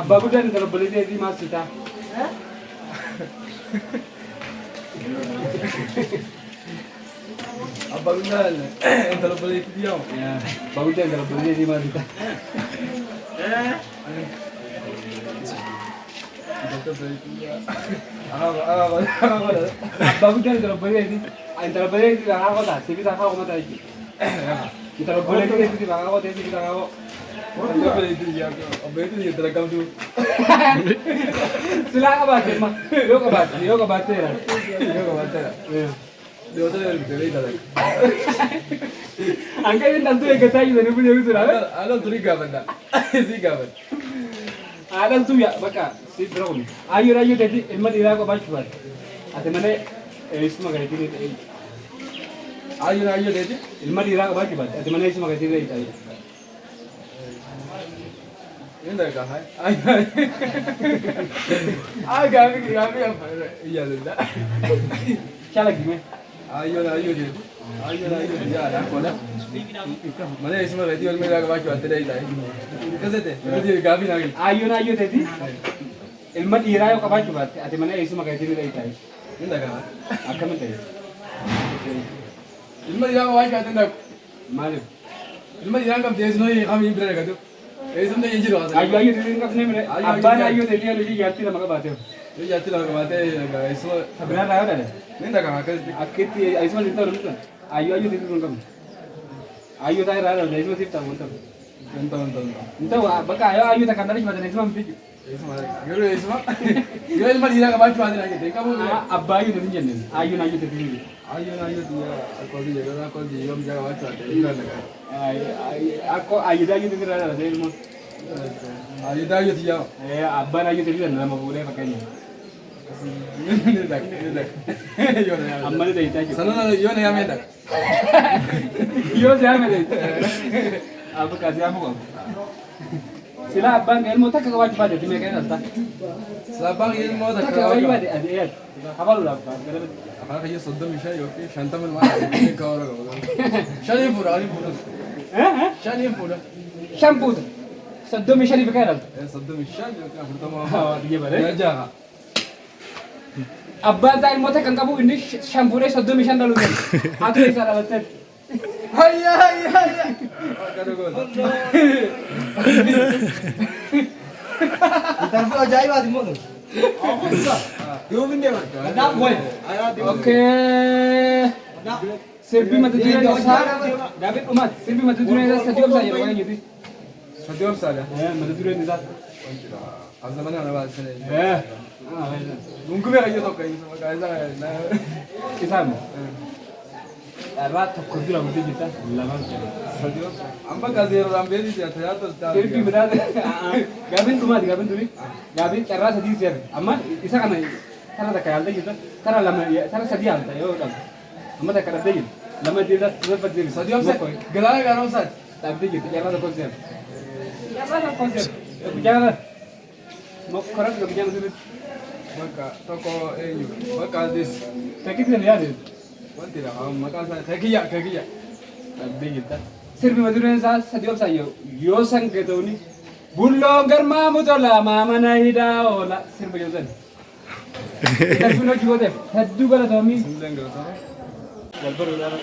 Abbaa guddaan intala obboleettii isii maal si ta'a? Abbaa guddaan intala obboleettii yaamu. Abbaa guddaan intala obboleettii isii maal si ta'a? Abbaa guddaan intala obboleettii intala obboleettii akaakoo ta'a siifis akaakoo mataa jechuudha. Intala obboleettii isiitiif akaakoo ta'e siifis akaakoo. Silaa qabaatte ma yoo qabaatte yoo qabaatteera. Hanga inni dhaltuu eeggataa jiranii biyya bisuudha. Haadhaltuu yaa bakka si bira kun ayyoo ayyoo ta'etti ilma dhiiraa qabaachuu baate ati malee eessuma gaheetii ni ta'e. Ilma dhiiraa qabaachuu baate ati malee eessuma gaheetii ni ta'e. Shalagime. Ayyoon ayyoo ta'etti ilma dhiiraa yoo qabaachuu baatte ati malee eessuma gaheetii ni ta'e. Akkamiin ta'e? Ilma dhiiraa qabaachuu baate hin dhaqu. Maaliif? Ilma dhiiraa hin qabde eessuma kamiin bira dhaqatu. Eessumni hin jiru haasa'u. Ayyoo ayyoo ta'etti hin qabne mire abbaan ayyoo ta'etti yoo ishii jaartii lama qabaateef. Yoo jaartii lama qabaatee eessuma Biraa irraa yoo dhale. ni dhaqama akkasitti. Akkitti eessuma siif ta'u namni ayyoo ayyoo ta'etti hin qabne. Ayyoo ta'e irraa dhalate eessuma siif ta'u hin ta'u. Hin ta'u hin ta'u. Hin ta'u bakka ayyoo ayyoo takkaan dhalachuu baatan eessuma hin fiigu. Eessuma yeroo eessuma yoo ilma dhiiraa qabaachuu baate na jette hin qabu. Abbaa ayyoo ta'etti hin jenne ayyoon ayyoo ta'etti hin jenne. Ayyoon ayyoo xiyyaa akkoo biyya garuu akkoo biyya yoo mijaa'aa qabaachuu baate hin dhaqama. Akkoo ayyoo ayyoo ta'etti irraa dhalate ilma. Ayyoo ayyoo xiyyaa. Abbaan ayyoo ta'etti lama fuudhee fakkeenya. Ni dhaq ni dhaq. Yoo na yaame. Amma ni ta'e jechuudha. Sanana yoo na yaame dhaq. Yoo si yaame ta'e. Abba si yaamu qabu. Sila abbaan ilmoo takka qabaachuu baate ati meeqa dhalta? Sila abbaan ilmoo Takka takka qabaachuu qabaachuu baate ati eeyyaati. Hafaluudhaaf galabatti. Afaan kiyya 35 yookiin 50 maal kan hora qabu. Shaniin fuudha shaniin fuudha. Shaniin fuudha. Shan fuuta. 35 fi kan dhalta. 35 yookiin 40. Haa biyya baree. Yaa jaha. Abbaan isaa ilmoo takka hin qabu inni shan fuudhee 35 dhaluu danda'a. Atu isaa dhalatteef. Hayya hayya hayya. Akkana goota. Interview ajaa'ibaati immoo sun. Yoo hin deeman. Okay. Sirbi mata dureen isaa David Dhumaati. Sirbi mata dureen isaa sadii obsaa jedhu waan eenyuti? Sadii obsaadha. Mata dureen isaa. Azamana nama baasane. Gungumee kayyo tokko maqaa isaa Isaan dharraa tokko dura miti jirta lamaan sadii. Sadii obsa. Amma gazeeroodhaan beeksisi tajaajila Sirbi bitaa gaafiin dhumaati gaafiin durii gaafiin carraa sadii si hafe amma isa kana tara takka yaaltee jirta tara lama tara sadii yaalta yoo dhabde amma takka dhabdee jirta lama deebisa sadaffaa deebisa. Sadii obsa. Galaana gaaromsaati. Dhabdee jirta carraa tokko si hafe. Carraa tokko si hafe. Tokkicha mokkora tokkicha sirriitti. Bakka tokko eenyu bakka addees. Takkitti sana yaade. Wanti lafa maqaa isaa keekiyya keekiyya. Dhabdee jirta. Sirbi mata dureen isaa sadii obsaa yoo san gatooni bulloon garmaamu tola maamana hidhaa oola sirba jedhu sani. Interview'n hojii gooteef hedduu galatoomii. Simleen galatama. Wal baruudhaan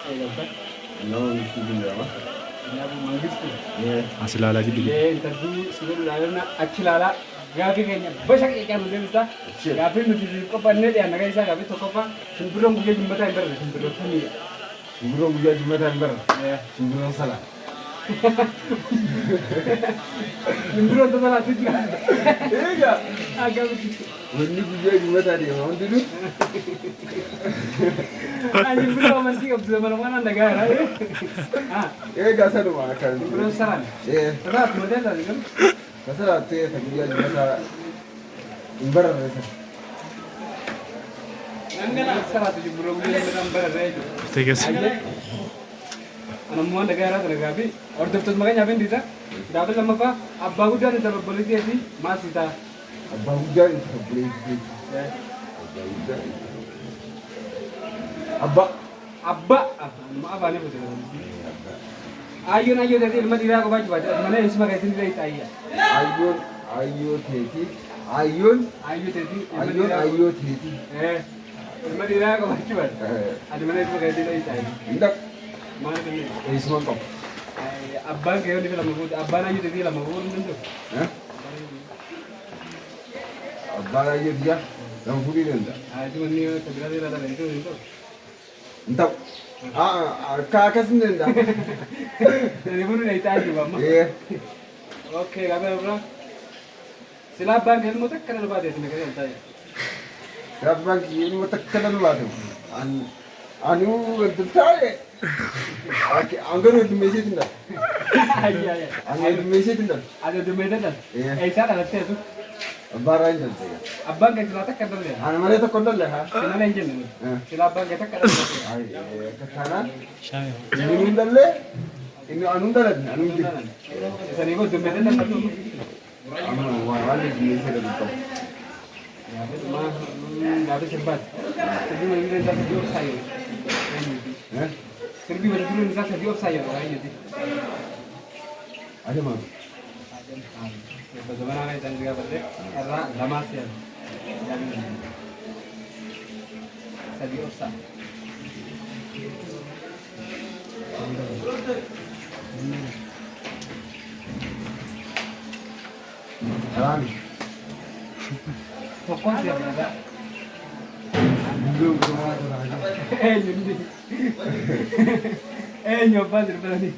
eegalta. Nama Mangistuu jedhama. Kanaafuu Mangistuu. As ilaalaa giddu giddu. Interview si godhuudhaan achi ilaalaa gaafii keenya bashaqee nu deebista. Gaafii nuti qophannee dhiyaanna kan isaa gaafii tokkoffaa simbirroon guyyaa jimmataa hin barre simbirroo kamiidha? Simbirroon guyyaa jimmataa hin barre. Simbirroon salaa. Simbirroon tasalaattu jira. Egaa. Akkamitti? Wanni guyyaa jimmataa deema hundinuu. Simbirroo amantii qabdu zamana waan nagaa jira. Egaa sanuma kan. Simbirroon saraan. Ee. Tasalaattu mataa isaati garuu. Tasalaattu ta guyyaa jimmataa hin bararre sana. Salaatu simbirroo guyyaa jimmataa hin bararre jechuudha. Teges. Anammoo nagaa irraa sana gaafii hordoftoota maqaa nyaafin dhiisa. Gaafa lammaffaa abbaa guddaan intala obboleettii fi maal si ta'a? Abbaa guddaan intala obboleettii. Abbaa guddaan intala Abbaa. Abbaa. Anuma afaanii fuute. Ayyoon ayyoo teetii ilma dhiiraa qabaachuu baate ati mana eessuma keetiin illee itti ayya. Ayyoon ayyoo teetii. Ayyoon. Ayyoo teetii ilma Ayyoon dhiiraa. ayyoo teetii. Ilma dhiiraa qabaachuu baate ati mana eessuma keetiin illee itti ayya. Hin dhaqu. Maal kennee? Eessuma hin qabu. Abbaan kee yoo inni lama fuute abbaan ayyoo teetii lama fuudhuu hin danda'u. Abbaan ayyoo biyyaa lama fuudhuu danda'a. Ati wanni tajaajila irraa dhala hin ta'u. Hin ta'u. Akka akkas hin danda'a. Ani fuudhuu na itti ayyu amma. Okay, gaafa irraa. Sila abbaan kee ilmoo takka dhala baate isin akkasii ta'e. Abbaan kiyya ilmoo takka dhala baate. Anuu taa'e. An garuu heddummeesseetiin dhala. An heddummeesseetiin dhala. Ati heddummeessee dhala. Eessaa dhalattee tu? Abbaa irraa hin dhalte. Abbaan kee silaa takka dhalle. Ana malee tokko hin dhalle haa. Si malee hin jenne. Silaa abbaan kee takka dhalle. Akkas taanaan inni hin dhalle inni anuu hin dhalanne anuu hin jiru. Isanii koo heddummeessee dhala. Amma waan heddummeessee dhalu qabu. Gaafa sirbaati. Sirbi mata dureen isaa sadii obsaa jedhu. Sirbi mata dureen isaa sadii obsaa jedhu baay'eeti. Adama. Sirba zamanaa kan isaan gaafadhe irraa lamaas jedhu. Sadii obsaa. Raami. Tokkoon sirba. Bulloo gumaa tola. Eenyu inni? Eenyu abbaan sirba sanii?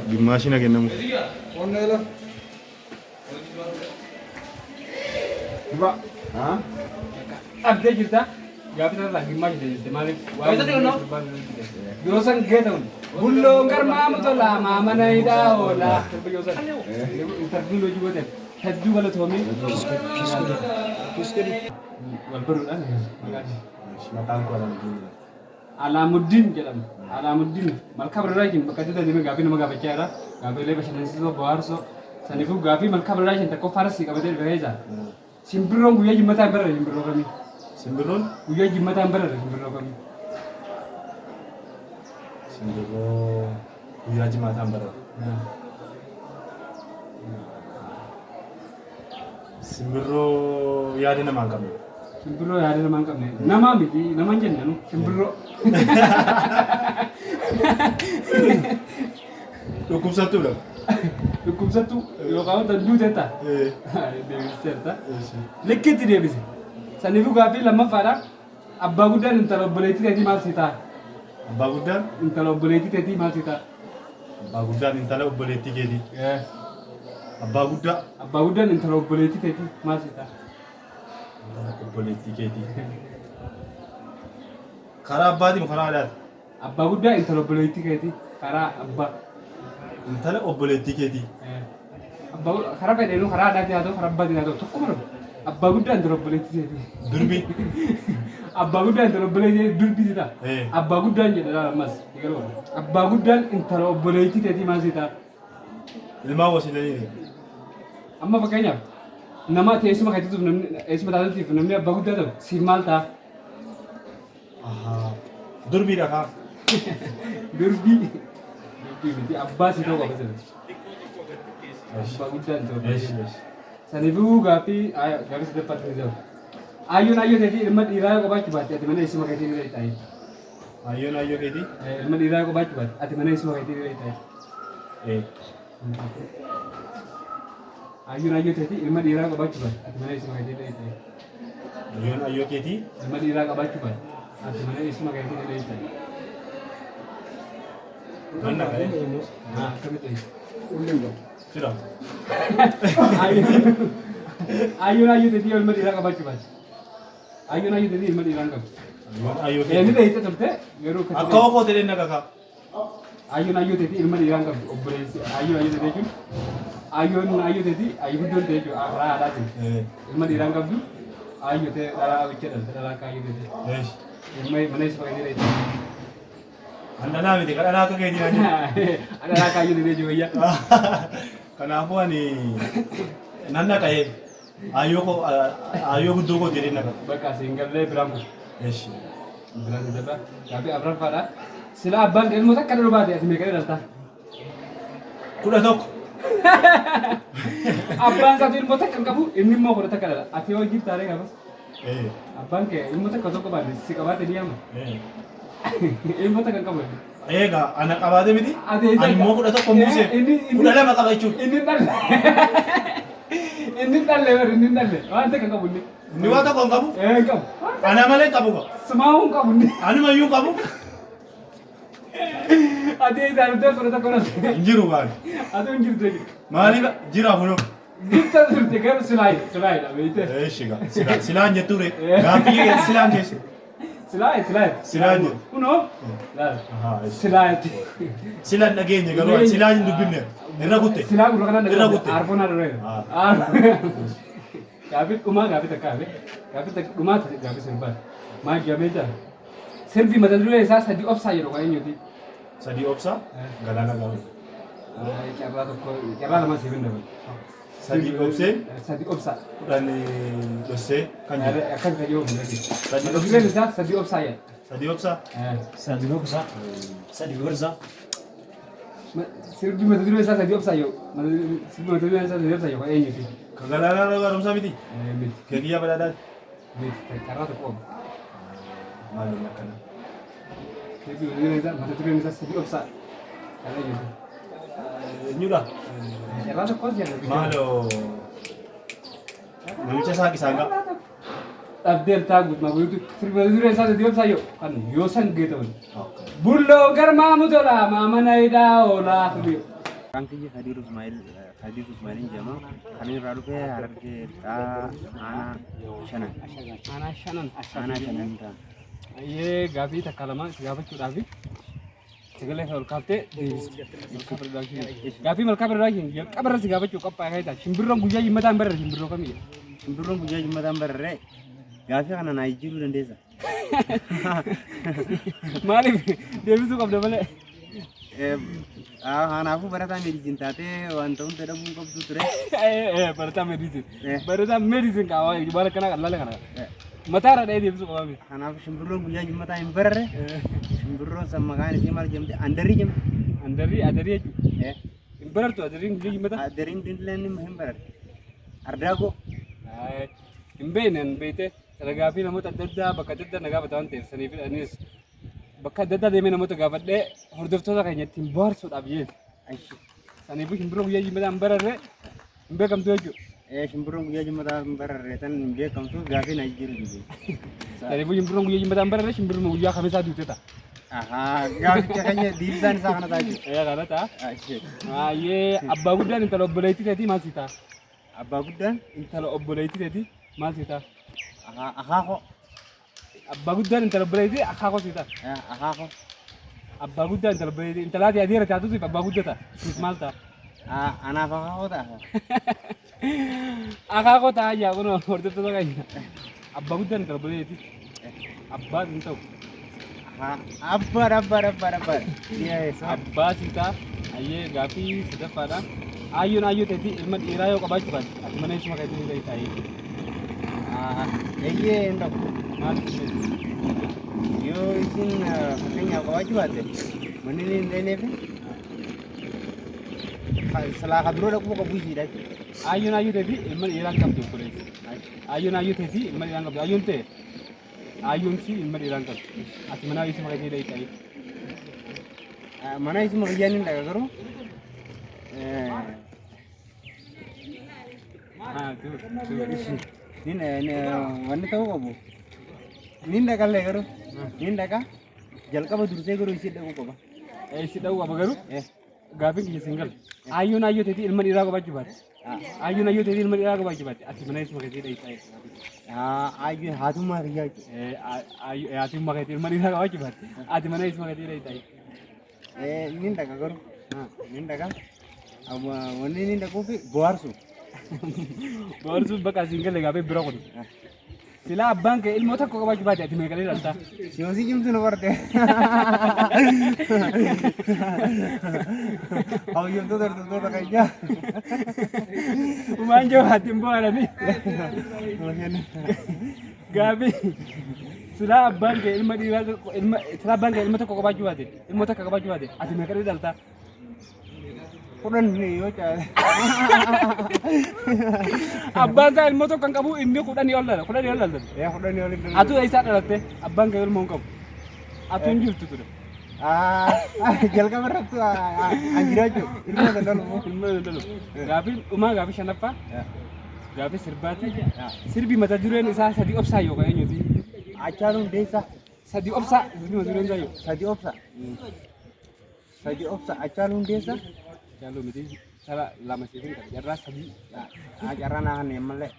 Gimmaashina kennamu. Onnela. Duba. Haa? Abdee jirta? Gaafa irraa gimmaashina jette maaliif? Yoo san geeta'uun bulloon garmaamu tola maamana hidhaa oola. Sirba yoo san intarviin hojii gooteef hedduu galatoomii. Wal baruudhaan maqaan Maqaan koo Alaamuddin jedhama. Alaamuddin jedhama. Alaamuddin Malkaa Production bakka adda deemee gaafii nama gaafachaa jira. Gaafiilee bashannansiisoo bohaarsoo. Saniifuu gaafii Malkaa Production tokkoffaa irratti qabatee dhufe keessa. Simbirroon guyyaa jimmataa hin bararre simbirroo kamii? Simbirroon? Guyyaa jimmataa hin bararre simbirroo kamii? Simbirroo guyyaa jimaataa hin bararre. Simbirroo yaada namaa hin qabne. Simbirroo yaada namaa hin qabne. Namaa miti nama hin jenne nu simbirroo. Dhukkubsattuudha. Dhukkubsattuu yookaan tan duuteetta. Deebisteerta. Likkitti deebise. Saniifuu gaaffii lammaffaadha. Abbaa guddaan intala obboleettii teetii maal si ta'a? Abbaa guddaan? Intala obboleettii teetii maal si ta'a? Abbaa guddaan intala obboleettii keetii. Abbaa guddaa. Abbaa guddaan intala obboleettii teetii maal si ta'a? Intala obboleettii keetii. Karaa abbaatii moo karaa haadhaati? Abbaa guddaa intala obboleettii keetii karaa abbaa. Intala obboleettii keetii. Abbaa karaa fedheenuu karaa haadhaatiin haa ta'u karaa abbaatiin haa ta'u tokkuma dhufa. Abbaa guddaa intala obboleettii keetii. Durbi. Abbaa guddaan intala obboleettii teetii durbi si ta'a. Abbaa guddaan jedha laala ammas. Abbaa guddaan intala obboleettii teetii maal si ta'a? Ilmaan wasiilanii. Amma fakkeenyaaf nama teessuma keetiif namni eessuma taatetiif namni abbaa guddaa ta'u siif maal ta'a? Durbiidha kaa. Durbii. Durbii miti abbaa si ta'uu qaba sirriitti. Abbaa guddaan ta'u. Saniifuu gaaffii gaaffii sadaffaatti ni ta'u. Ayyoon ayyoo teetii ilma dhiiraa qabaachuu baatte ati mana eessuma keetii ni ta'e. Ayyoon ayyoo keetii? Ilma dhiiraa qabaachuu baatte ati mana eessuma keetii ni ta'e. Ayyoon ayyoo teetii ilma dhiiraa qabaachuu baatte ati mana eessuma keetii ni ta'e. Ayyoon ayyoo keetii. Ilma dhiiraa qabaachuu baate ati mana eessuma keetii ni dheeysa. Nan dhaqa. Akkamitti dheeysa? Fira. Ayyoon ayyoo teetii ilma dhiiraa qabaachuu baate. Ayyoon ayyoo teetii ilma dhiiraa hin qabdu. Ayyoon ayyoo Ni keetii. dheeysa turte garuu akkasitti. Akka okoo ta'e naqa kaa. Ayyoon ayyoo teetii ilma dhiiraa hin qabdu. Obboleessi ayyoon ayyoo teetii jechuun ayyoon ayyoo teetii ayyoo guddoon ta'e jechuudha karaa haadhaatiin. Ilma dhiiraa hin qabdu. Ayyoo ta'e dhalaa bicha dhalte dhalaa akka ayyoo teetii. Ilma mana eessuma keetii dheeysa. An dhalaa miti kan dhalaa akka keetii naan jedhu. Dhalaa akka ayyoo teetii jechuudha wayyaa. Kanaafuu ani nan dhaqa. Ayyoo koo ayyoo guddoo koo jedhee naqa. Bakka siin gallee biraan kun. Eshi. Biraan dabra. Gaaffii afuraffaadha. Sila abbaan kee ilmoo takka dhaluu baate ati meeqa dhalta? 11. Abbaan isaatu ilmoo takka hin qabu inni immoo 11 dhala. Ati yoo jirtaaree gaafas. Abbaan kee ilmoo takka tokko baate si qabaate ni yaama. Ilmoo takka hin qabu. Egaa ana qabaate miti. Ati eessa Ani immoo 11 buuse. 12 qaba jechuudha. Inni hin dhalle. Inni hin dhalle bari inni hin dhalle. Waan takka hin qabu inni. Inni waan tokko hin qabu. Hin qabu. Ana malee hin qabu gaa. Sumaa'uu hin qabu inni. Anumayyuu hin qabu. Ati eessa dhuftee 11 dhalte? Hin jiru baani. Ati hin jirtu jechuudha. Maaliif jira kunoo? Jirta turte garuu silaayi silaayidha beekte. Eeshi gaa. Silaan jettu re. Gaaffii silaan keessa. Silaayi silaayi. Silaan jettu. Kunoo. Silaayitti. Silaan dhageenye garuu silaan hin dubbifne. Irra kutte. Silaa gurra kanaan Irra kutte. Arfoon haadha Gaaffii dhumaa gaaffii takka hafe. Gaaffii takka dhumaa gaaffii sirbaa. Maal jedhamee jira? Sirbi mata duree isaa sadii obsaa jedhu kan eenyuti? Sadii obsaa galaana gaafa. Carraa tokko carraa lama siif hin dabalu. Sadii obsee. Sadii obsaa. 10 dhossee kan jedhu. Akkas kan jedhu Mata dureen isaa sadii obsaa jedha. Sadii obsaa. Sadii obsaa. Sadii gorsaa. Sirbi mata dureen isaa sadii obsaa jedhu. Sirbi mata dureen isaa sadii obsaa jedhu kan eenyuti? Kan galaana gaaromsaa miti. Miti. Keekiyyaa badhaadhaati. Miti. Carraa tokko oomu. Maal inni akkana? Sirbi mata dureen isaa mata dureen isaa sadii obsaa. Kan eenyuti? Eenyudha? Carraa tokkos jedha. Maaloo namicha saaqisaan qaba. Dhabdeertaa guutumaa guutuu sirbi mata dureen isaa sadii obsaa jedhu kan yoo san geetaman. Bulloo garmaamu tola maamana hidhaa oolaa. Maqaan kiyya Kadiir Usmaa'il Kadiir Usmaa'iliin jedhama. Kan irraa dhufe Harargee Lixaa aanaa shanan. Aanaa shanan. Aanaa shanan irraa. Ayyee gaaffii takka lama si gaafachuudhaaf sagalee isaa ol kaaftee deebiste. Malkaa Production. Gaaffii Malkaa Production jalqaba irra si gaafachuu qophaa'e keessaa shimbirroon guyyaa jimmataa hin barre shimbirroo kamii? Shimbirroon guyyaa jimmataa hin barre gaaffii kana naa jijjiiruu dandeessa. Maaliif deebisuu qabda malee? Kanaafuu barataa medicine taatee wanta hunda dhabuu qabdu ture. Barataa medicine. Barataa medicine qaama waan akkanaa qallaala kana. Mataa irra dhahee deebisuu qabaa. Kanaafuu shimbirroon guyyaa jimmataa hin barre shimbirroon san maqaan isii maal jedhamti? Andarrii jedhamti. Andarrii adarii jechuudha. Hin barartu adariin guyyaa jimmataa? Adariin dindileen hin bararre. Ardaagoo. Hin beekne hin beekte dalagaa fi namoota adda addaa bakka adda addaa na gaafata waan ta'eef saniif anis bakka adda addaa deemee namoota gaafadhee hordoftoota keenya ittiin bohaarsuudhaaf jeeti. Saniifuu shimbirroo guyyaa jimmataa hin bararre hin beekamtu jechuudha. Shimbirroon guyyaa jimmataa hin bararre tan hin beekamtu gaaffii na jijjiiruu dide. Saniifuu shimbirroon guyyaa jimmataa hin bararre shimbirroo guyyaa kamisaa duute ta'a. Ahaa gaafficha keenya deebisaan isaa kana ta'a jechuudha. Ee kana ta'a. Baay'ee abbaa guddaan intala obboleettii teetii maal si ta'a? Abbaa guddaan intala obboleettii teetii maal si ta'a? Akaakoo. Abbaa guddaan intala obboleettii akaakoo si ta'a. Akaakoo. Abbaa guddaa intala obboleettii intalaati adeera taatu siif abbaa guddaa ta'a. Siif maal ta'a? Anaaf akaakoo ta'a. Akaakoo ta'a yaa kun hordoftoota keenya. Abbaa guddaan intala obboleettii. Abbaa hin ta'u. Abbaadha abbaadha abbaadha abbaadha. Abbaa si ta'a. Ayyee gaaffii sadaffaadha. Aayyoon aayyoo teetii ilma dhiiraa yoo qabaachuu baate ati mana isuma keetii ni ta'ii taa'ee. Eeyyee hin ta'u. Maaliif? Yoo isin fakkeenyaaf qabaachuu baatte manni hin ta'inee fi silaa ka dura dhaquu qabu isiidha jechuudha. Aayyoon aayyoo teetii ilma dhiiraa hin qabdu obboleessi. Aayyoon aayyoo teetii ilma dhiiraa hin qabdu. Aayyoon ta'e aayyoon si ilma dhiiraa hin qabdu. Ati mana isuma keetii ta'ii taa'ee. Mana isuma kiyyaan hin dhaqa garuu Nin wanni ta'uu qabu. Nin dhaqallee garuu. Nin dhaqa. Jalqaba dursee garuu isii dhaquu qaba. Isii dhaquu qaba garuu gaafiin kiyya siin galu. Aayyoon aayyoo teetii ilma dhiiraa qabaachuu baate. Aayyoon aayyoo teetii ilma dhiiraa qabaachuu baate. Ati mana isuma keetii dhaqxaa. Aayyoon haatummaa kiyyaa jechuudha. Haatummaa keetii ilma dhiiraa qabaachuu baate. Ati mana isuma keetii dhaqxaa. Nin dhaqa garuu. Nin dhaqa. Wanni nin dhaquuf bohaarsu. Bohaarsuuf bakka asiin galle gaafii bira kun. Silaa abbaan kee ilmoo tokko qabaachuu baate ati meeqalee dhaltaa? Siyoosii cimtu nu barte. Hawwiyyoomtoota hordoftoota keenyaa. Umaan jabaatti hin bohaaranii. Gaafii silaa abbaan kee ilma dhiiraa tokko ilma silaa abbaan kee ilma tokko qabaachuu baate ilmoo takka qabaachuu baate ati meeqalee dhaltaa? 10 yoo caale. Abbaan isaa ilmoo tokko hin qabu inni 10 ol dhala 10 ol dhala. Ee 10 ol hin Atuu eessaa dhalatte abbaan kee ilmoo hin qabu. Atuu hin jirtu ture. Jalqaba irratti an jiraachuu ilmoo san dhalu. Ilmoo san dhalu. Gaafii dhumaa gaafii shanaffaa gaafii sirbaati. Sirbi mata dureen isaa sadii obsaa yookaan eenyuti? Hacaaluu Hundeessaa. Sadii obsaa sirbi mata dureen isaa yoo. Sadii obsaa. Sadii obsa Hacaaluu Hundeessaa. Hacaaluu miti sara lama siif hin qabu carraa sadii. Carraa naa hanne ammallee.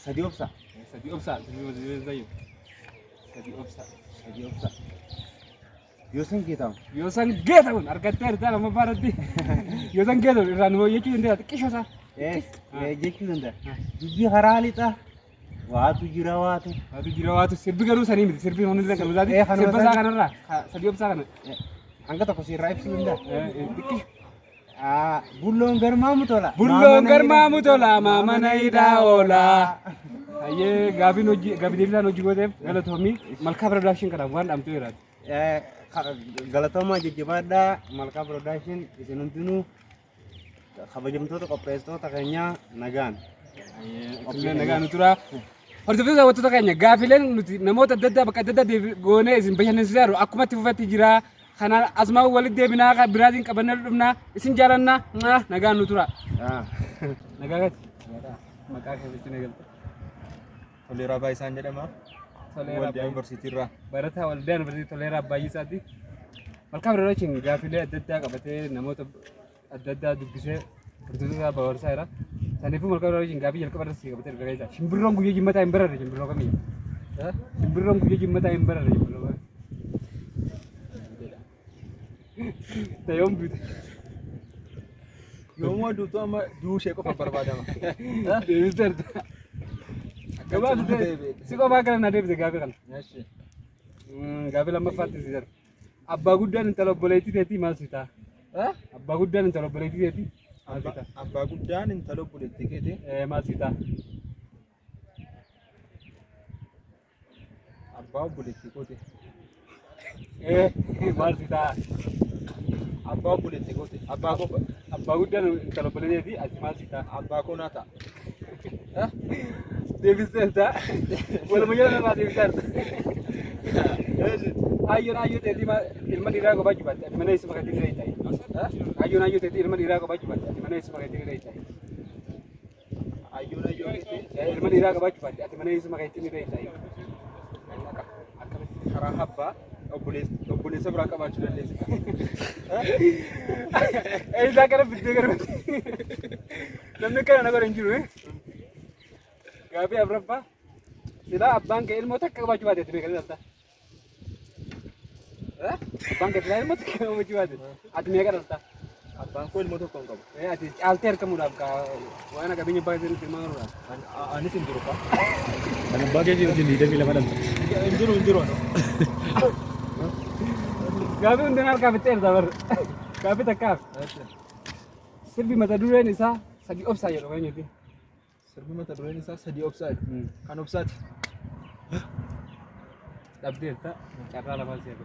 Sadii obsa. Sadii obsa sadii sadii obsa. Sadii obsa. Yoosan Geetahuun. Yoosan Geetahuun argattee jirta lammaffaa irratti. Yoosan Geetahuun irraa nu jechuu dandeessa xiqqishoo isaa. Jechuu danda'a. Dubbii karaa lixaa. Waatu jira waatu. Waatu jira waatu sirbi garuu sanii miti sirbi hundi illee kan isaati. Eh, kanuma Sirba isaa isaati. kanarraa sadii obsaa kana. Hanga tokko sirraa ibsuu danda'a. Xiqqisho. Bulloon garmaamu tola. Bulloon garmaamu tola maamana hidhaa oola. Hayyee gaafiin hojii gaafii deebisaan hojii gooteef galatoomii Malkaa Production kanaaf waan dhaamtuu jiraate. Galatoomaa jajjabaadhaa Malkaa Production isin hundinuu kabajamtoota qopheessitoota keenyaa nagaan. Isinillee nagaan nu tura. Hordoftoota daawwattoota keenya gaafileen nuti namoota adda addaa bakka adda addaa goonee isin bashannansiisaa jirru akkuma itti fufetti jira. Kanaan asumaa walitti deebinaa kan biraatiin qabannee dhufnaa isin jaalannaa nagaan nu tura. Nagaa gati. Maqaa keessatti na galte. Toleeraa Baay'isaan jedhama. Toleeraa Waldiyaa Yuunivarsiitii irraa. Barataa Waldiyaa Yuunivarsiitii Toleeraa Baay'isaati. Malkaa Production gaafilee adda addaa qabatee namoota adda addaa dubbisee hordoftoota isaa barsiisaa jira. Saniifuu Malkaa Production gaafii jalqaba irratti qabatee erga keessa. Shimbirroon guyyaa jimmataa hin bararre shimbirroo kamii? Shimbirroon guyyaa jimmataa hin bararre shimbirroo kamii? Tayoon bute. Yoomuu aduutu amma duushee qofa barbaadama. Deebisteerta. Gabaabsite si qofaa kana na deebise gaafii kana. Gaafii lammaffaatti si darba. Abbaa guddaan intala obboleettii teetii maal si ta'a? Abbaa guddaan intala obboleettii teetii maal si ta'a? Abbaa guddaan intala obboleettii keetii Maal si ta'a? Abbaa obboleettii kooti. Maal si ta'a? Abbaa obboleettii kooti. Abbaa koo Abbaa guddaan intala obboleettii teetii ati maal si ta'a? Abbaa koo naa ta'a. Deebisteerta. Waluma jala narraa deebisteerta. Ayyoon ayyoo teetii ilma dhiiraa qabaachuu baatte ati mana eessuma keetii ni ta'e. Ayyoon ayyoo teetii ilma dhiiraa qabaachuu baatte ati mana eessuma keetii ni ta'e. Ayyoon ayyoo keetii Ilma dhiiraa qabaachuu baatte ati mana eessuma keetii ni ta'e. Akkamitti? Karaa abbaa obboleessa biraa qabaachuu dandeessa. Eessaa gara bittee gara namni kana na godhe hin jiru. Gaafii afraffaa silaa abbaan kee ilmoo takka qabaachuu baate ati meeqa dhalta? Abbaan kee silaa ilmoo takka qabaachuu baate ati meeqa dhalta? Abbaan koo ilmoo tokko hin qabu. Ati caaltee argamuudhaaf waan qabeenya abbaa keetii ilmaan horuudhaaf. Anis hin jiru. Kan abbaa keetii wajjin 22 dhalta. Hin jiru hin jiru. Gaafii hundinuu harkaa fixxeerta barra. Gaafii takkaaf. Sirbi mata dureen isaa sadii obsaa jedhu eenyuti? Sirbi mata dureen isaa sadii obsaa jedhu. Kan obsaati. Dhabdeerta carraa lamaan si hafe.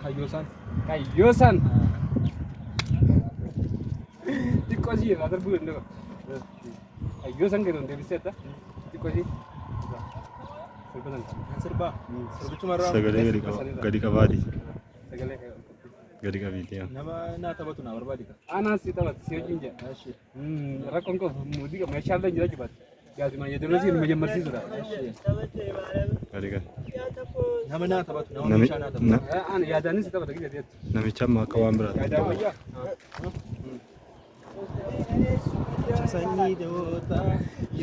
Kayyoosaan. Kayyoosaan. Xiqqoo ishii irraa darbuu danda'u. Kayyoosaan gadi deebisteerta. Xiqqoo ishii. Sirba sana. Sirbaa. Sirbichuma irraa. Sagalee gadi qabaati. Sagalee Gadi qabiiti. Nama naa taphatu naa barbaadi. Anaan si taphatu si wajjin jedha. Rakkoon qabu muuziqaa meeshaalee jiraachuu baate. Gaazima yeedaloo nu majammarsiisudha. Gadi gadi. Nama naa taphatu, nama Nami- meeshaa naa taphatu. Ani yaadaanis taphata gidi jettu. Namicha amma akka waan biraatti. Yaadaa wayyaa.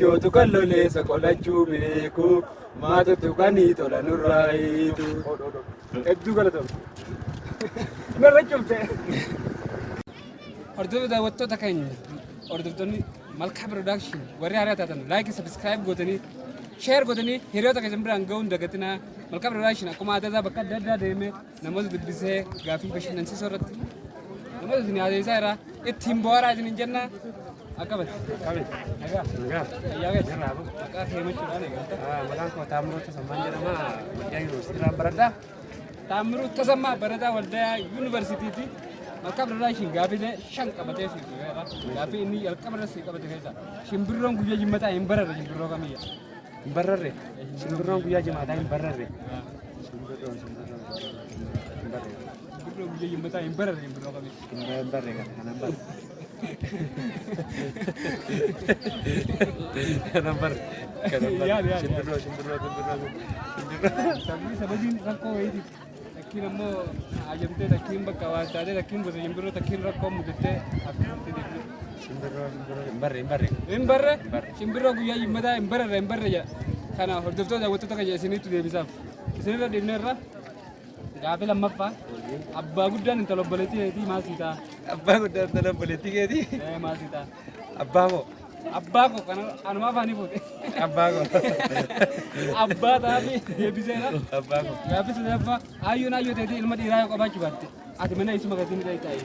Yootu kan loleessa qolachuu beeku maatutu kanii tola nurraa hiitu. Hedduu galatoomi. Narra cufte. Hordoftoota daawwattoota keenya hordoftoonni Malkaa Production warri haaraa taatan like subscribe gootanii share gootanii hiriyoota keessan biraan ga'uun hin dagatinaa. Malkaa Production akkuma aadaa isaa bakka adda addaa deemee namoota dubbisee gaaffii bashannansiisoo irratti namoota isin yaadeessaa jira ittiin bohaaraa isin hin jenna. Akkamitti? Nagaa. Nagaa. Fayyaa keessa. Maqaa kee himachuudhaan eegalta. Maqaan koo Taamiruu Tasammaan jedhama. Waldiyaa Yuunivarsiitii irraan baradha. Taammiruu Tasammaa barataa Waldayaa Yuunivarsiitiiti. Malkaa Production gaafilee 5 qabatee siif dhufeera. Gaafii inni jalqaba irra siif qabate keessaa shimbirroon guyyaa jimmataa hin bararre shimbirroo kamiyya? Hin bararre. Shimbirroon guyyaa jimaataa hin bararre. Shimbirroon shimbirroon hin barre. Shimbirroon guyyaa jimmataa hin bararre shimbirroo kamiyya? Hin barre kana kanan barre. Kanan barre. Kanan barre. Yaali, yaali. Shimbirroo shimbirroo shimbirroo shimbirroo. Sababni sababiin rakkoo wayiitiif takkiin ammoo ajamtee takkiin bakka waan taatee takkiin gosa shimbirroo takkiin rakkoo mudattee akkasitti deemte. Shimbirroo shimbirroo hin barre hin barre. Hin barre Hin barre. shimbirroo guyyaa jimmataa hin bararre hin barre jedha. Kana hordoftoota daawwattoota keenya isinitti deebisaaf. Isinirra dhiibneerra gaafii lammaffaa abbaa guddaan intala obboleettii keetii maal sii ta'a? Abbaa guddaa intala obboleettii keetii. Ee maal sii ta'a? Abbaa koo. Abbaa koo kana anumaa afaanii fuute. Abbaa koo. Abbaa ta'aafi deebiseera. Abbaa koo. Gaaffii sadaffaa aayyoon aayyoo teetii ilma dhiiraa yoo qabaachuu baatte ati mana isuma gatii ni ta'e.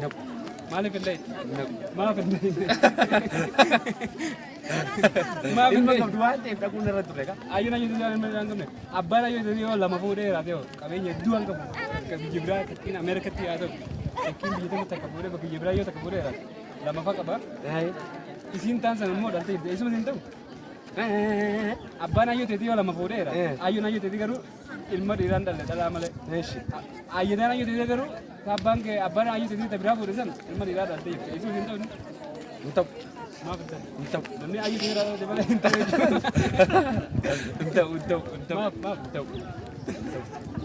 Naqu. Maaliif hin ta'e? Naqu. Maaf hin ta'e? Maaf hin Ilma ta'e? qabdu waan ta'eef dhaquun irra ture kaa. Aayyoon aayyoo teetii ilma dhiiraa hin qabne. Abbaan aayyoo teetii yoo lama fuudhee jiraate yoo qabeenya hedduu waan qabu bakka biyya biraa takkiin Ameerikatti haa ta'u takkiin biyya tanatti takka fuudhee bakka biyya biraa yoo takka fuudhee jiraate lama fa qaba. Isiin taan sana immoo dhaltee jirti. Isuma siin ta'u. Abbaan aayyoo teetii yoo lama fuudheera. Aayyoon aayyoo teetii garuu ilma dhiiraan dhalle dhalaa malee. Aayyotaan aayyoo teetii garuu abbaan kee abbaan aayyoo teetii ta biraa fuudhe sana ilma dhiiraa dhaltee jirti. Isuma siin ta'u. Hin ta'u. Maaf hin ta'u? Hin ta'u. Namni aayyoo teetii dhalte malee hin ta'u jechuudha. Hin ta'u hin ta'u hin ta'u. Maaf maaf hin ta'u.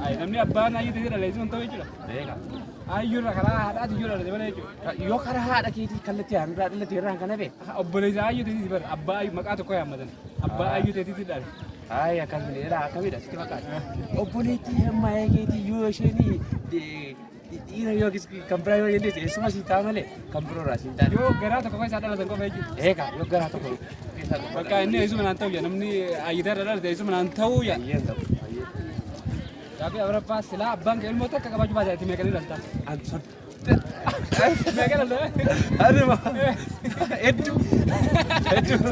Ayi namni abbaan aayyoo teetii dhalle isuma hin ta'u jechuudha. Beeka. Aayyoo irraa karaa haadhaati yoo dhalate malee jechuudha. Yoo karaa haadha keetii kallattii haadha dhalate irraan kan hafe. Obboleessa aayyoo teetii bara abbaa aayyoo maqaa tokko yaammatan. Abbaa aayyoo teetiitti dhale. Hayi akkamidha jedha akkamidha sitti fakkaata. Obboleettii hammaayee keetii yoo isheen dhiira yookiis kan biraa yoo dandeesse eessuma siin ta'a malee kan biroo irraa siin ta'a. Yoo garaa tokko keessaa dhalatan qofa jechuudha. Eegaa yoo garaa tokko keessaa tokko. Bakka inni eessuma naan ta'u jedha namni aayyitaa irra dhalate eessuma naan ta'u jedha. Ayyeen ta'u. Gaaffii afuraffaa silaa abbaan kee ilmoo takka qabaachuu baate ati meeqa ni dhalta? An Meeqa dhalta? Anuma hedduu.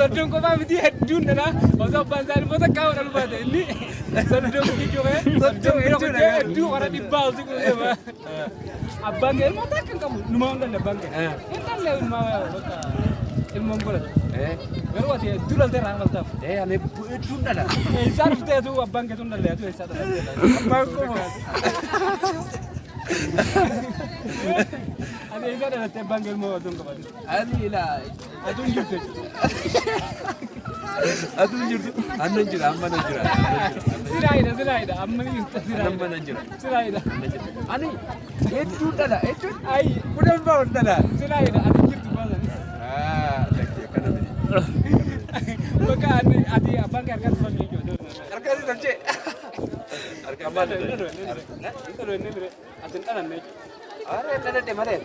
Soddoon qofaa miti hedduun dhala. Osoo abbaan isaa ilmoo takka dhalu baate inni soddoon jechuudha. Soddoon hedduudha. Hedduu hora dhibbaa ol siqu deema. Abbaan kee ilmoo takka hin qabu. Numaa hin dhalle abbaan kee. Hin dhalle numaa bakka ilmoon godhate. Garuu ati hedduu dhaltee irraa dhaltaaf. Ani hedduun dhala. Eessaa dhuftee atu abbaan kee tun dhalle atu eessaa dhalatte? Abbaan koo Ati eessaa dhalatte abbaan kee ilmoo osoo hin qabaatin? Ani ilaa Atu hin jirtu jechuudha. Atu hin jirtu. Annan jira amma nan jira. Siraayidha siraayidha amma ni jirta Amma siraayidha. nan jira. Siraayidha. Ani hedduun dhala jechuun Ayi kudhan ba'a ol dhala. siraayidha ati hin jirtu baasan. Lakkee akkana miti. Bakka ati ati abbaan kee harkaan tolchee jechuudha. Harkaan tolchee. Harkaan maal Hin dhalu inni bire ati hin dhalanne jechuudha. Aree dhaladhe malee.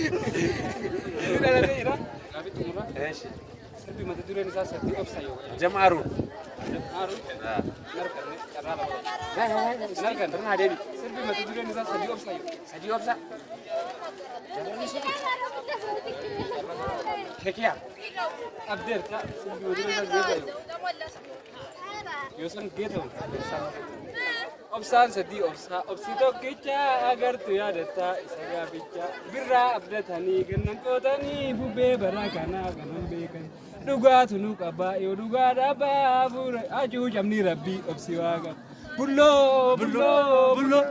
Inni dhalatee jira. Gaaffii xumuraa. Eeshi. Sirbi mata dureen isaa sadii obsa yoo jedhu. Jamaaruun. Haaruun. Hin arganne carraa lama. Hin arganne. Irraa deebi. Sirbi mata dureen isaa sadii obsa yoo. Sadii obsa. Kekiyaa. Abdeerta sirbi mata dureen isaa geeta yoo. Yoo san geeta Obsaan sadii obsaa obsi tokkicha agartu yaadatta isa gaaficha birraa abdatanii gannan qootanii bubbee bara kanaa kanan beekan dhugaatu nu qaba yoo dhugaa dhabaa fuura hacuucamni rabbii obsi waaqa bulloo bulloo bulloo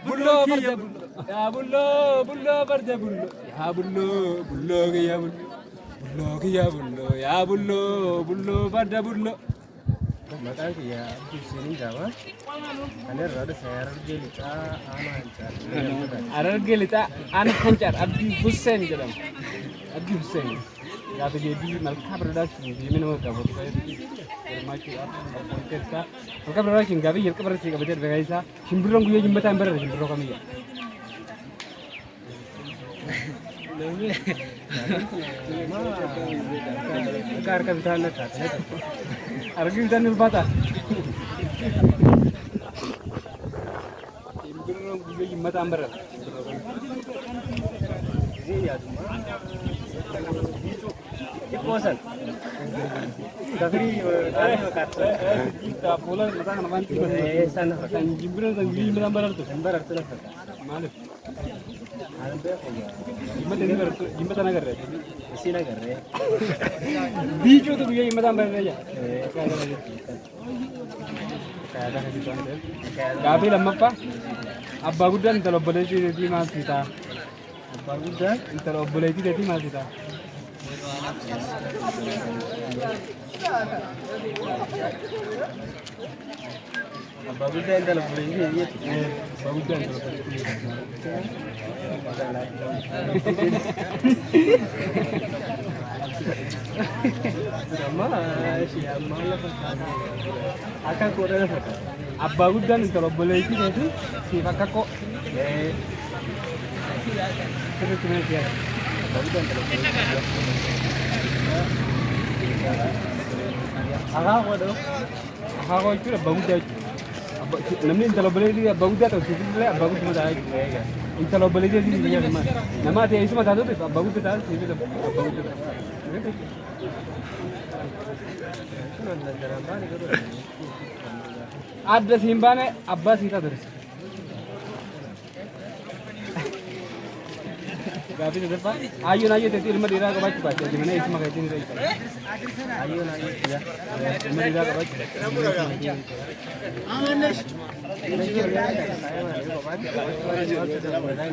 bulloo farda bulloo yaa bulloo bulloo farda bulloo yaa bulloo bulloo kiyya bulloo. Bulloo kiyya bulloo yaa bulloo bulloo farda bulloo. Maqaan kiyya Abdii Hussein jedhama. Ani irraa dhufe Harargee Lixaa Aanaa Hancaar. Harargee Lixaa Aanaa Hancaar Abdii Hussein jedhama. Abdii Hussein gaafa deebii Malkaa Production deemee nama gaafatu hirmaachuudhaaf qophoofteetta. Malkaa Production gaafii jalqaba irratti qabatee dhufe keessaa shimbirroon guyyaa jimmataa hin bararre shimbirroo kamiyya? Akka harka bitaan na taate. Harki bitaan ni ulfaata. Shimbirroon guyyaa jimmataa hin bararre shimbirroo kamiyya? Xiqqoo san. Kafirii Fuula mataa kana waan San San shimbirroon san guyyaa jimmataa hin barartu. hin barartu na fakkaata. Maaliif? Ani beeku Jimmata ni barartu jimmata nagarre. Isiin agarree. Biicuutu guyyaa jimmataa hin bararre jaa. Gaafii lammaffaa abbaa guddaan intala obboleettii teetii maal sii ta'a? Abbaa guddaan intala obboleettii teetii maal sii ta'a? Abbaa guddaa intala obboleettii teetii. Abbaa guddaan intala obboleettii teetii maal sii ta'a? Amma ishee amma lafa kaa'ame. Akka koodha lafa kaa'ame. Abbaa guddaan intala obboleettii teetii siif akka koo. Sirriitti mee siyaasa. Abbaa guddaa intala obboleettii. Akaakuu dha. Akaakuu jechuun abbaa guddaa jechuudha. Namni intala obboleettii abbaa guddaa ta'u siif illee abbaa gudduma ta'a jechuudha. Intala obboleettii teetii biyya nama. Nama ati eessuma taatuuf abbaa guddaa ta'a siif abbaa guddaa ta'a. Adda siin baane abbaa sii taatu. Gaafii sadaffaa aayyoon aayyoo teetii ilma dhiiraa qabaachuu baatte ati mana eessuma keetiin irra jira. Ayyoon ayyoo Ilma dhiiraa qabaachuu.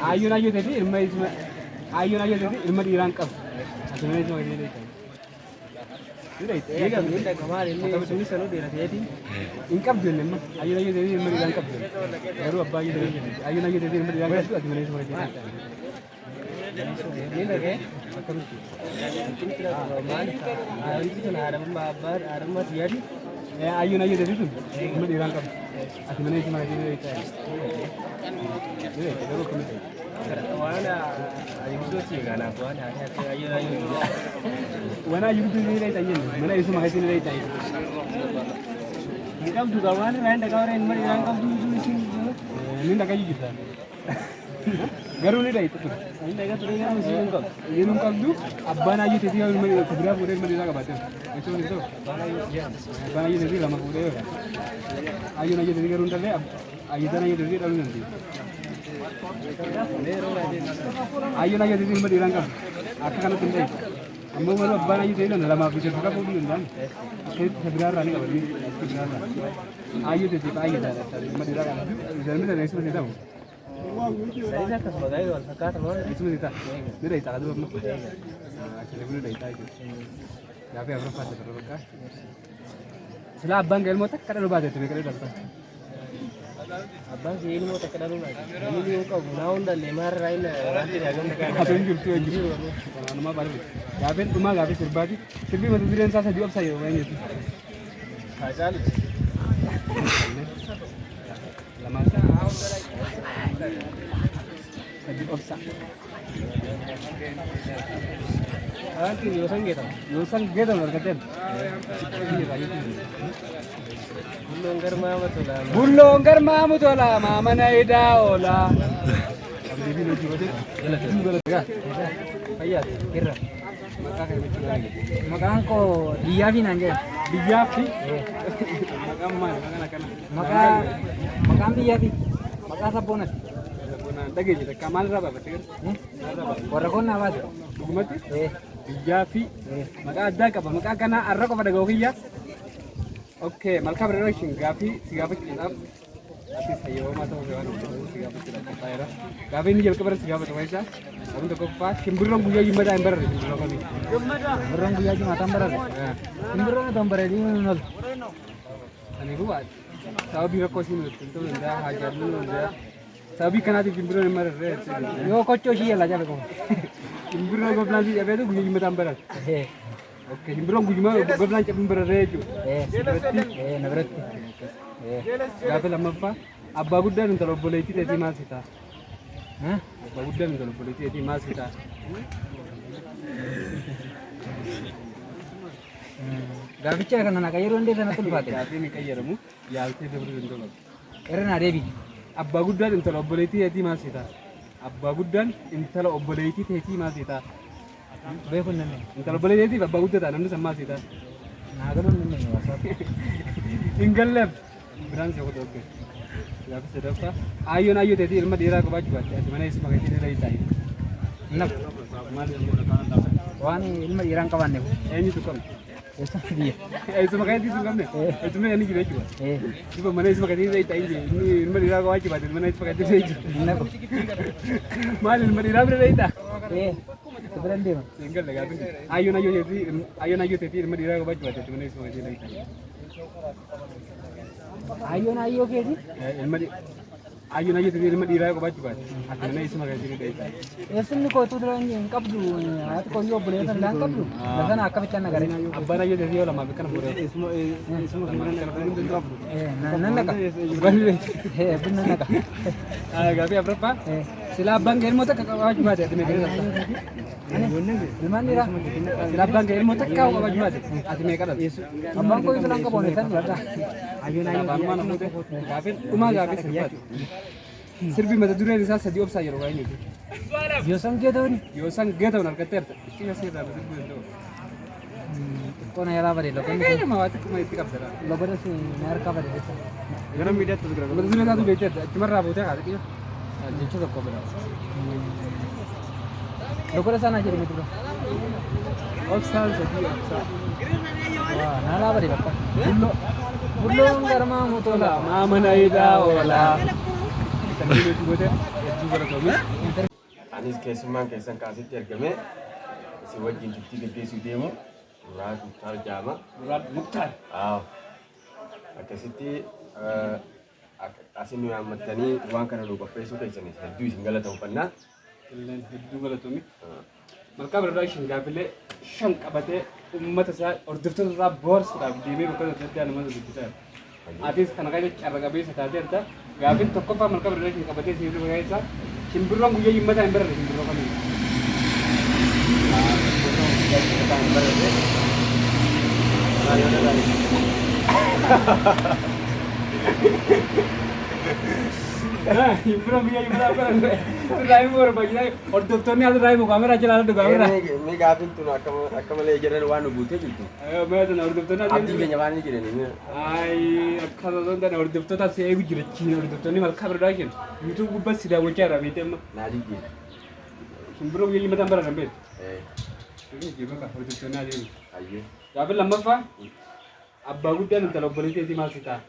Aayyoon aayyoo teetii ilma eessuma aayyoon aayyoo teetii ilma dhiiraa hin qabdu. Ati mana eessuma keetiin irra jira. Eega inni maal inni sunis sanuu dhiira ta'eeti. Hin qabdu inni amma aayyoon aayyoo teetii ilma dhiiraa hin qabdu. Garuu abbaa aayyoo teetii aayyoon aayyoo teetii ilma dhiiraa hin qabdu ati mana eessuma keetiin irra jira. Ni dhagee. Akkamitti? Maal wanti sun haadha abbaa haadhummaa xiyyaati. Aayyoon aayyoo teetii sun ilma dhiiraa hin qabdu. Ati mana eessuma keetiin irra jira. Garuu akkamitti? Waan ayyuutooti kanaaf waan ayyoo ayyoo. Waan ayyuu guddoo irra jira mana eessuma keetiin irra jira. Hin qabdu gaa waan irraa hin dhagaa warreen ilma dhiiraa hin qabdu isin. Inni dhagaa jirta. Garuu ni dhayi ture. Inni dhagaa ture garuu isin hin qabdu. Inni hin qabdu abbaan ayyuu teetii yoo ilma biraa fuudhee ilma dhiiraa qabaate. Jechuun hin ta'u. Abbaan ayyuu teetii lama fuudhee yoo ayyuun ayyuu teetii garuu hin dhallee ayyitaan ayyuu teetii dhaluu dandeenya. Ayyuun ayyuu teetii ilma dhiiraa hin qabdu. Akka kanatti hin dhayi. Ammoo garuu abbaan ayyuu teetii sana lamaaf isa biraa fuudhuu danda'an. Akkasitti isa biraa irraa ni qaban. Isa biraa irraa. Ayyuu teetii ayyitaan ilma dhiiraa qabdu. Ilmi sana eessuma ta'u. Sanis akkasuma gaa'ee wal fakkaata maal. Eessuma ta'u. Ni dhayi ta'a duuba amma. Asirra ni dhayi ta'a jechuudha. Gaafii afuraffaa dabarra bakka. Silaa abbaan kee ilmoo takka dhaluu baate meeqa dhalta? Abbaan kee ilmoo takka dhaluu baate. Inni hin qabu naa hundallee maarraa inni wanti dhagamne kan. Ati hin jirtu jechuudha. Kanaanumaa baay'ee. Gaafiin dhumaa gaafii sirbaati. Sirbii mata dureen isaa sadii obsa yeroo eenyuti? Haacaalu. Lamaan. Sadii obsa. Wanti yoo san geetamu. Yoo san geetamu argateen. Bulloon garmaama tola. Bulloon garmaamu tola maamana idaa oola. Abdiifi hojii godhe. Fayyaati irra. Maqaan koo Biyyaa fi naan jedhama. Biyyaa fi maqaan maali? Maqaan akkana. Maqaan biyyaa fi maqaa sabboonati. Dhageenya takka maalirraa baafatte gara? Warra koon naa baate. Dhugumatti? Biyyaa fi maqaa addaa qaba. Maqaa kanaa har'a qofa dhaga'u kiyya. Okay, Malkaa Production gaafii si gaafachuudhaaf Atis hayyawamaa ta'uu fi waan hojjetu si gaafachuudhaaf qophaa'eera. Gaafa inni jalqaba irratti si gaafatu keessaa sabni tokkoffaa shimbirroon guyyaa jimmataa hin bararre shimbirroo kamii? Shimbirroon guyyaa jimaataa hin bararre. Shimbirroon otoo hin barariin hin oolu. Kanaafuu sababii rakkoo isiin wajjin ta'uu danda'a, haajaan ta'uu danda'a. Sababii kanaatiif shimbirroon hin bararre. Yoo kochoo ishii jalaa cabe qofa. Shimbirroo goblaan si cabeetu guyyaa jimmataa hin bararre. Okay, shimbirroon guyyuma goblaan cabe hin bararre jechuudha. Ee na biratti. Gaafa lammaffaa abbaa guddaan intala obboleettii teetii maal si ta'a? Abbaa guddaan intala obboleettii teetii maal si ta'a? Gaaficha kana na qayyaruu dandeessa natti ulfaate. Gaafiin hin qayyaramu yaaltee dabruu danda'u qabdi. Irra naa deebi. Abbaa guddaan intala obboleettii teetii maal si ta'a? Abbaa guddaan intala obboleettii teetii maal si ta'a? Beekuu hin dandeenye. Intala obboleettii teetiif abbaa guddaa ta'a namni san maal si ta'a? Naa galuu hin dandeenye waasaaf. Hin galleef biraan si godhu oggee. Gaafa sadaffaa aayyoon aayyoo teetii ilma dhiiraa qabaachuu baatte ati mana eessuma keetii dhala taa'e. Nafu. Maal Waan ilma dhiiraa hin qabaanneef. eenyutu qabne? Eessuma biyya. Eessuma keetii sun qabne? Eessuma inni jira jechuudha. Duba mana eessuma keetii dhala taa'e inni ilma dhiiraa qabaachuu baatte mana eessuma keetii dhala jechuudha. Nafu. Maal ilma dhiiraa bira dhala ta'a? Ee. Si bira hin deema. Hin galle gaafin. Aayyoon aayyoo teetii aayyoon aayyoo teetii ilma dhiiraa qabaachuu baatte ati mana eessuma keetii dhala taa'e. Aayyoon aayyoo keeti. Ilma aayyoon aayyoo teetii ilma dhiiraa qabaachuu baatte ati mana eessuma keetii dhala taa'e. Eessumni kootuu dura hin qabdu haati kooyyoo obboleessa illee hin qabdu. Lafana akkamitti na garee. Abbaan aayyoo teetii yoo lamaaf akkana fuudhee. Nan naqa. Ee nan naqa. Gaaffii afuraffaa silaa abbaan kee ilmoo takka qabaachuu baate ati meeqa dhalta? Ilmaan dhiiraa. Silaa abbaan kee ilmoo takka qabaachuu baate ati meeqa dhalta? Abbaan koo isaan qabu isaan dhalata. Abbaan mana fuute gaaffiin dhumaa gaaffii sirbaati. Sirbi mata dureen isaa sadii obsaa yeroo baay'ee Yoosan geetooni. Yoosan geetoon argatteerta. Xiqqoo sirraa sirbuu danda'u. Xiqqoo na jalaa bade loqonni. Xiqqoo waa xiqquma itti qabda. Loqonni si na harkaa bade jecha. Gara miidiyaatti as gara. Mata duree isaatu beekteerta. Achumarraa fuutee haa xiqqoo. Jecha tokko bira. Loqoda isaa naa jedhame dura. Obsaan sadii obsaa. Waa na jalaa bade bakka. Bulloo. Bulloon garmaa mutola. Maamana hidhaa oolaa. Kan inni goote hedduu galatoomii. Anis keessummaan keessan kaasitti argame isin wajjin turtii gaggeessuu deemu Muraad Muktaar Jaama. Muraad Muktaar. Aaw. Akkasitti asin nu yaammattanii waan kana nu qopheessuu keessaniif hedduu isin galatoomfanna. Illeen hedduu galatoomi. Malkaa Production gaaffilee 5 qabatee uummata isaa hordoftoota isaa bohaarsuudhaaf deemee bakka adda addaa namoota dubbisaa jira. Atis kana keessa carra qabeessa taateerta. Gaaffiin tokkoffaa Malkaa Production qabatee siif dhufe keessaa shimbirroon guyyaa jimmataa hin bararre shimbirroo kamii? Shimbirroon guyyaa jimmataa hin bararre. Sirraa himuu barbaachisaa. Hordoftoonni asirraa himu kaameraa jala alatti kaameraa. Mee gaaffiin tun akka malee jedhan waan nu guutee jirtu. Mee tana hordoftoonni asii. Abdiin keenya waan inni jedhani. Ay, akkasuma osoo hin taane hordoftoota si eegu jira chiin hordoftoonni Malkaa Production YouTube gubbaa si daawwachaa jira beektee amma. Naa jijjiira. Shimbirroo guyyaa jimmataa hin bararre beektu. Ee. Jijjiirra hordoftoonni asii eegu. Hayyee. Gaaffiin lammaffaa abbaa guddaan intala obboleettii teetii maal si ta'a?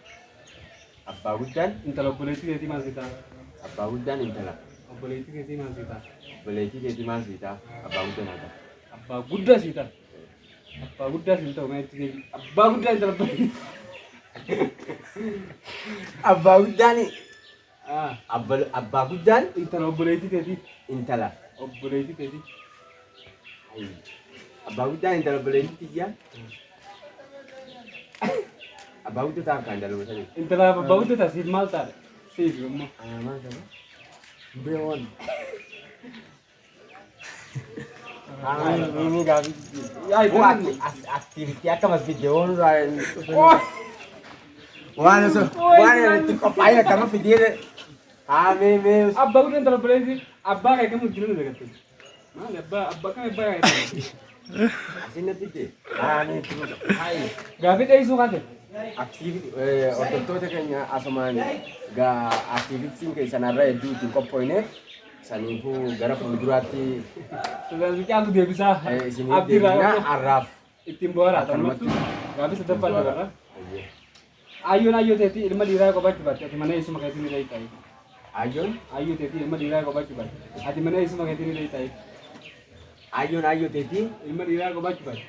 Abbaa guddaan Intala obboleettii teetii maal si ta'a? Abbaa guddaan intala. Obboleettii teetii maal si ta'a? Obboleettii teetii maal sii ta'a? Abbaa guddaa naa ta'a. Abbaa guddaa sii ta'a. Abbaa guddaa siin ta'u mee itti deebi. Abbaa guddaa intala obboleettii. Abbaa guddaan Ah, abbaa guddaan intala obboleettii teetii. Intala. Obboleettii teetii. Abbaa guddaan intala obboleettii tiyyaa. Abbaa guddaa ta'an kan intala sanii. Intala abbaa guddaa ta'a siif maal ta'a? Siif immoo. Maal ta'a? Beewoon. Mimi gaafii. Aktiivitii akka masfidde waan waan osoo waan irratti qophaa'ee akkama fidee haa mee mee. Abbaa guddaan intala obboleettii abbaa kee kamuu jiru dagatte. Maali abbaa abbaa kam abbaa kee? Asin natti fidde haa mee hayi. Gaafii dheessuu kaate. Aktiiviti hordoftoota keenya asumaan gaa aktiivitiin keessan har'a hedduu ittiin qophoofne saniifuu gara fuulduraatti Tajaajila caaltu deebisaa. Isiniif Abdii deebinaa irraa har'aaf. Ittiin bohaaraa Akkanumatti. ta'umatti. Gaafii sadaffaa dabarra. Ayyoon ayyoo teetii ilma dhiiraa qabaachuu baatte ati mana eessuma keetii ni dheeyxaayi. Ayyoon Ayyoo teetii ilma dhiiraa qabaachuu baatte ati mana eessuma keetii ni dheeyxaayi. Ayyoon ayyoo teetii Ilma dhiiraa qabaachuu baatte.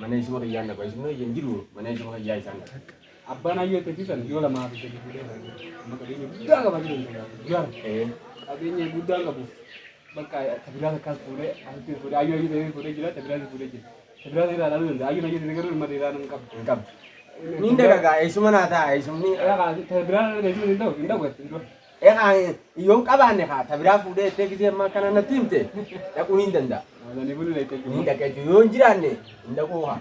Mana eessuma kiyyaan dhaqa. Eessumni kiyya hin jiru mana eessuma kiyyaa isaan dhaqa. Abbaan ayyoo teetii san yoo lamaa fi sadii fuudhee amma qabeenya guddaa qabaachuu danda'a. Guddaa qabeenya guddaa qabuuf bakka tabiraa akkas fuudhee asitti fuudhee ayyoo ayyoo teetii fuudhee jira tabiraa fuudhee jira. Tabiraa irraa ilaaluu danda'a. Ayyoon ayyoo teetii garuu ilma dhiiraa hin qabdu. Hin qabdu. Ni dagagaa eessuma naa ta'a eessumni. Tabiraa eessuma hin ta'u hin ta'u hin ta'u. Egaa yoon qabaanne haa tabiraa fuudhee jettee gisee ammaa kana natti himte dhaquu ni danda'a. Ni bulu leettee Ni dhaqa jechuudha. Yoo hin jiraanne hin dhaquu haa.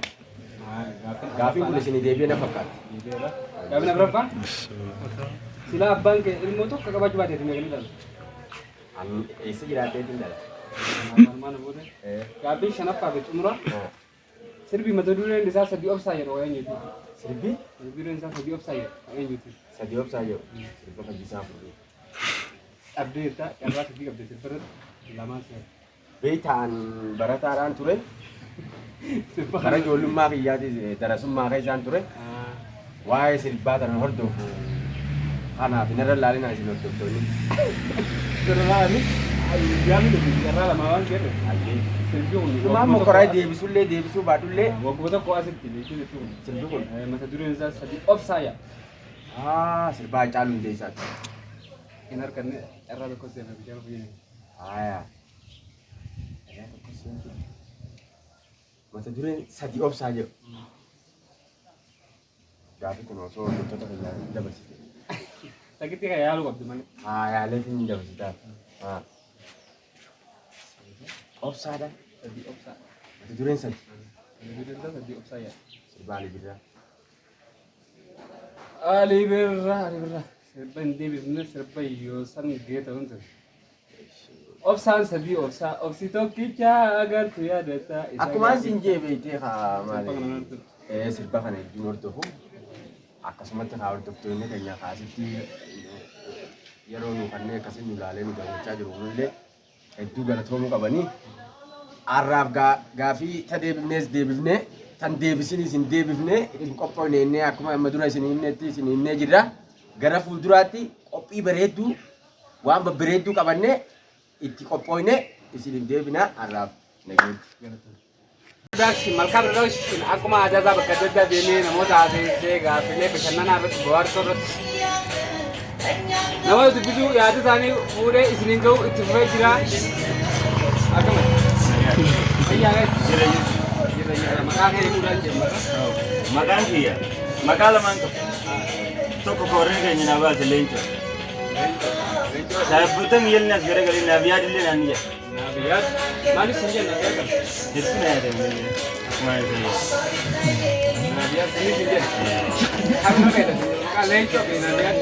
Gaafiin kun isinii deebi'ee na fakkaata. Gaafin afuraffaa. Silaa abbaan kee ilmoo tokko qabaachuu baate ati meeqa ni dhala? Ani eessa jiraatteetiin dhala? Maal booda? Gaaffiin shanaffaa fi xumura. Sirbi mata dureen isaa sadii obsaa jedhu eenyuti? Sirbi? Mata dureen isaa sadii obsaa jedhu eenyuti? Sadii obsaa jedhu sirba Fayyisaa Furrii. Dhabdee jirta carraa sadii qabde sirba irratti lamaan seera. Beektaan barataadhaan ture. Bara ijoollummaa kiyyaatis darasummaa keessaan ture. Waa'ee sirbaa tana hordofu kanaaf narra laalinaa isin hordoftoonni. Sirbaani yaadni nuti carraa lamaa waan jedhu. Sirbi kun Dhumaan mokoraa deebisullee deebisuu baadhullee. Wagguma tokko asitti beektuu jechuun. Sirbi kun. Mata dureen isaa sadii obsaa jedha. Sirbaa Haacaaluu Hundeessaati. Hin harkanne carraa tokko seena bishaan fayyadamu. Haaya. Carraa tokko seena. Mata dureen sadii obsaa jedhu. Gaafii kun osoo hordoftoota keenyaa dabarsite. Takkitti kan yaaluu qabdu malee. Haa yaaleetiin hin dabarsitaa. Haa. Obsaadha. Sadii obsaa. Mata dureen sadii. Mata dureen isaa sadii obsaa jedha. Sirbaa Ali Birraa. Ali Birraa Ali Birraa. Sirba hin deebifne sirba yoosan geeta hundi. Obsaan sadii obsaa obsi tokkicha agartu yaadata. Akkuma isin jee beektee haa maali. Sirba kana hedduun hordofu. Akkasumatti haa hordoftoonni keenya kaasitti yeroo nu kanneen akkasii nu ilaalee nu daawwachaa jiru kunillee hedduu galatoomuu qabanii. Har'aaf gaafii ta deebifnees deebifnee tan deebisinis hin deebifnee ittiin qophoofne innee akkuma amma dura isin himnetti isin himnee jirra. Gara fuulduraatti qophii bareedduu waan babbareedduu qabannee itti qophoofne isin hin deebina har'aaf nageetti. Production Malkaa Production akkuma aadaa isaa bakka adda addaa deemee namoota haasofsiisee gaaffilee bashannanaa irratti bohaarsoo irratti namoota dubbisuu yaada isaanii fuudhee isiniin ga'u itti fufee jira. Akkuma fayyaa keessa. Jira Jira jira maqaa kee himuudhaan jemmarra. Maqaan kiyya maqaa lamaan qaba. Tokko koorree keenya naa baase leencoo. Saayibboota miyyalni as garagalee naaf yaadillee naan ni jedha. Naaf yaad maaliif sin jenna beekama? Hedduu na yaadame akkuma yaadame. Naaf yaad sanii sin jenna. Akkuma feetan maqaa leencoo fi naaf yaad.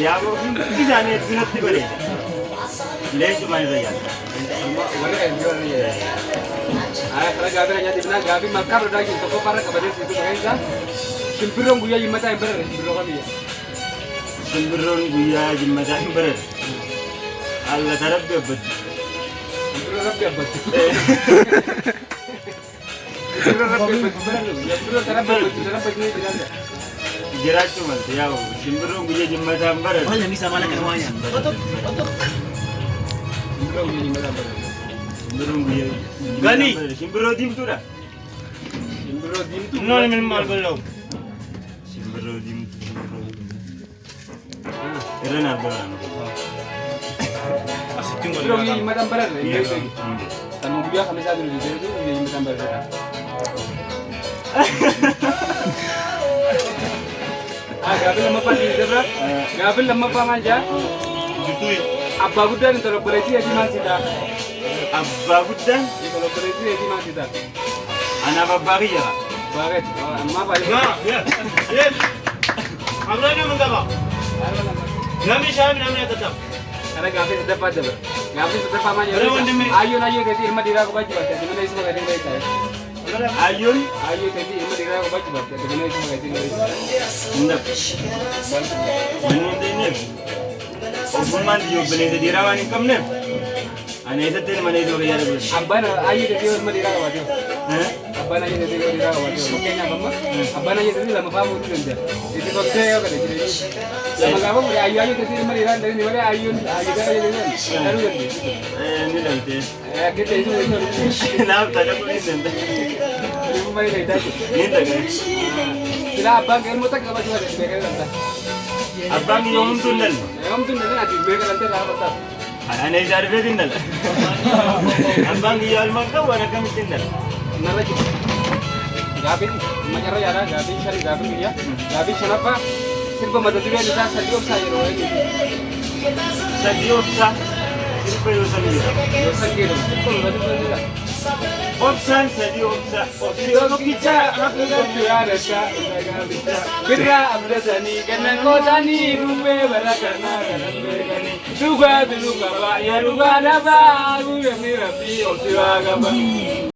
Yaaboo hundi isaanii hedduu natti bareeda. Leencoo maal irra yaada? Warri kan jiru warri yaada. Aya kara gaafii kan nyaate binaa gaafii Malkaa Production tokkoffaa irra qabatee situ keessa shimbirroon guyyaa jimmataa hin bararre shimbirroo kamiyya? Shimbirroon guyyaa jimmataa hin bararre. Alla ta rabbi abbattu. Shimbirroo rabbi abbattu. Shimbirroo rabbi abbattu bararre shimbirroo ta rabbi abbattu ta rabbi abbattu jiraata. Jiraachuu malte yaa'u shimbirroon guyyaa jimmataa hin bararre. Shimbirroo guyyaa jimmataa hin bararre. Shimbirroon guyyaa jimmataa hin bararre. Shimbirroo diimtuudha. Shimbirroo diimtuu. Shimbirroo diimtuu. Shimbirroo diimtuu. Irra naaf dabalama. Shimbirroo guyyaa jimmataa hin bararre hin beektu. Kanuma guyyaa kamisaa jiru jedhu guyyaa jimmataa hin bararre. Gaafii lammaffaa siin dabra. Gaafii lammaffaa maal jaa? Abbaa guddaan intala obboleettii eetii maal si ta'a? Abbaa guddaan Intala obboleettii eetii maal si ta'a? Anaaf abbaa kiyya. Abbaa keeti. Ammaa baay'ee. Kana gaafii sadaffaa dabra. Gaafii sadaffaa maal jedhu? Ayyoon ayyoo teetii ilma dhiiraa kophaa jibatte ati mana isuma gatiin beektaa? Ayyoon Ayyoo teetii ilma dhiiraa kophaa jibatte ati mana isuma gatiin beektaa? Hin dhabu. Wanni hin teenyeef ogummaan biyya obboleessa dhiiraa waan hin qabneef ani eessatti mana isuma kiyyaa dhabu. Abbaan ayyoo teetii ilma dhiiraa qabaate. Abbaan ayyee ta'e yoo dhiiraa qabaate fakkeenyaaf amma abbaan ayyee ta'e lama fa'aa fuudhuu danda'a. Itti toltee yoo gade jireenya. Lama gaafa fuudhe ayyuu ayyuu ta'e ilma dhiiraa hin ta'in malee ayyuun ayyuu ta'e dhaluu dandeessi. Ni dhaltee. Akka ta'e sun wayii tolu. Naaf ta'a kun hin danda'a. Malee ta'e taate. Ni dhagaye. Silaa abbaan kee ilmoo takka qabachuu baate beekaa dhalta. Abbaan kiyya homtuu hin dhalle. Homtuu hin dhalin ati beekaa dhaltee irraa hafataa. Ani isaa dhufeet hin dhala. Abbaan kiyya ilmaan qabu ani akkamitti hin dhala. Narra jiru. Gaafiin macarra yaalaa gaafiin shani gaafiin biyya gaafiin shanaffaa sirba mata dureen isaa sadii obsaa jedhu wayii. Sadii obsaa sirba yoo san jedhama. Yoo san jedhamu sirba mata dureen isaa. Obsaan sadii obsaa. Obsi Tokkicha rakkoo yaadachaa isa gaafichaa birraa abdatanii ganna qootanii bubbee bara kanaa kanan beekanii dhugaa bilu qaba yaa dhugaa dhabaa guyyamni rabbii obsi waa qaba.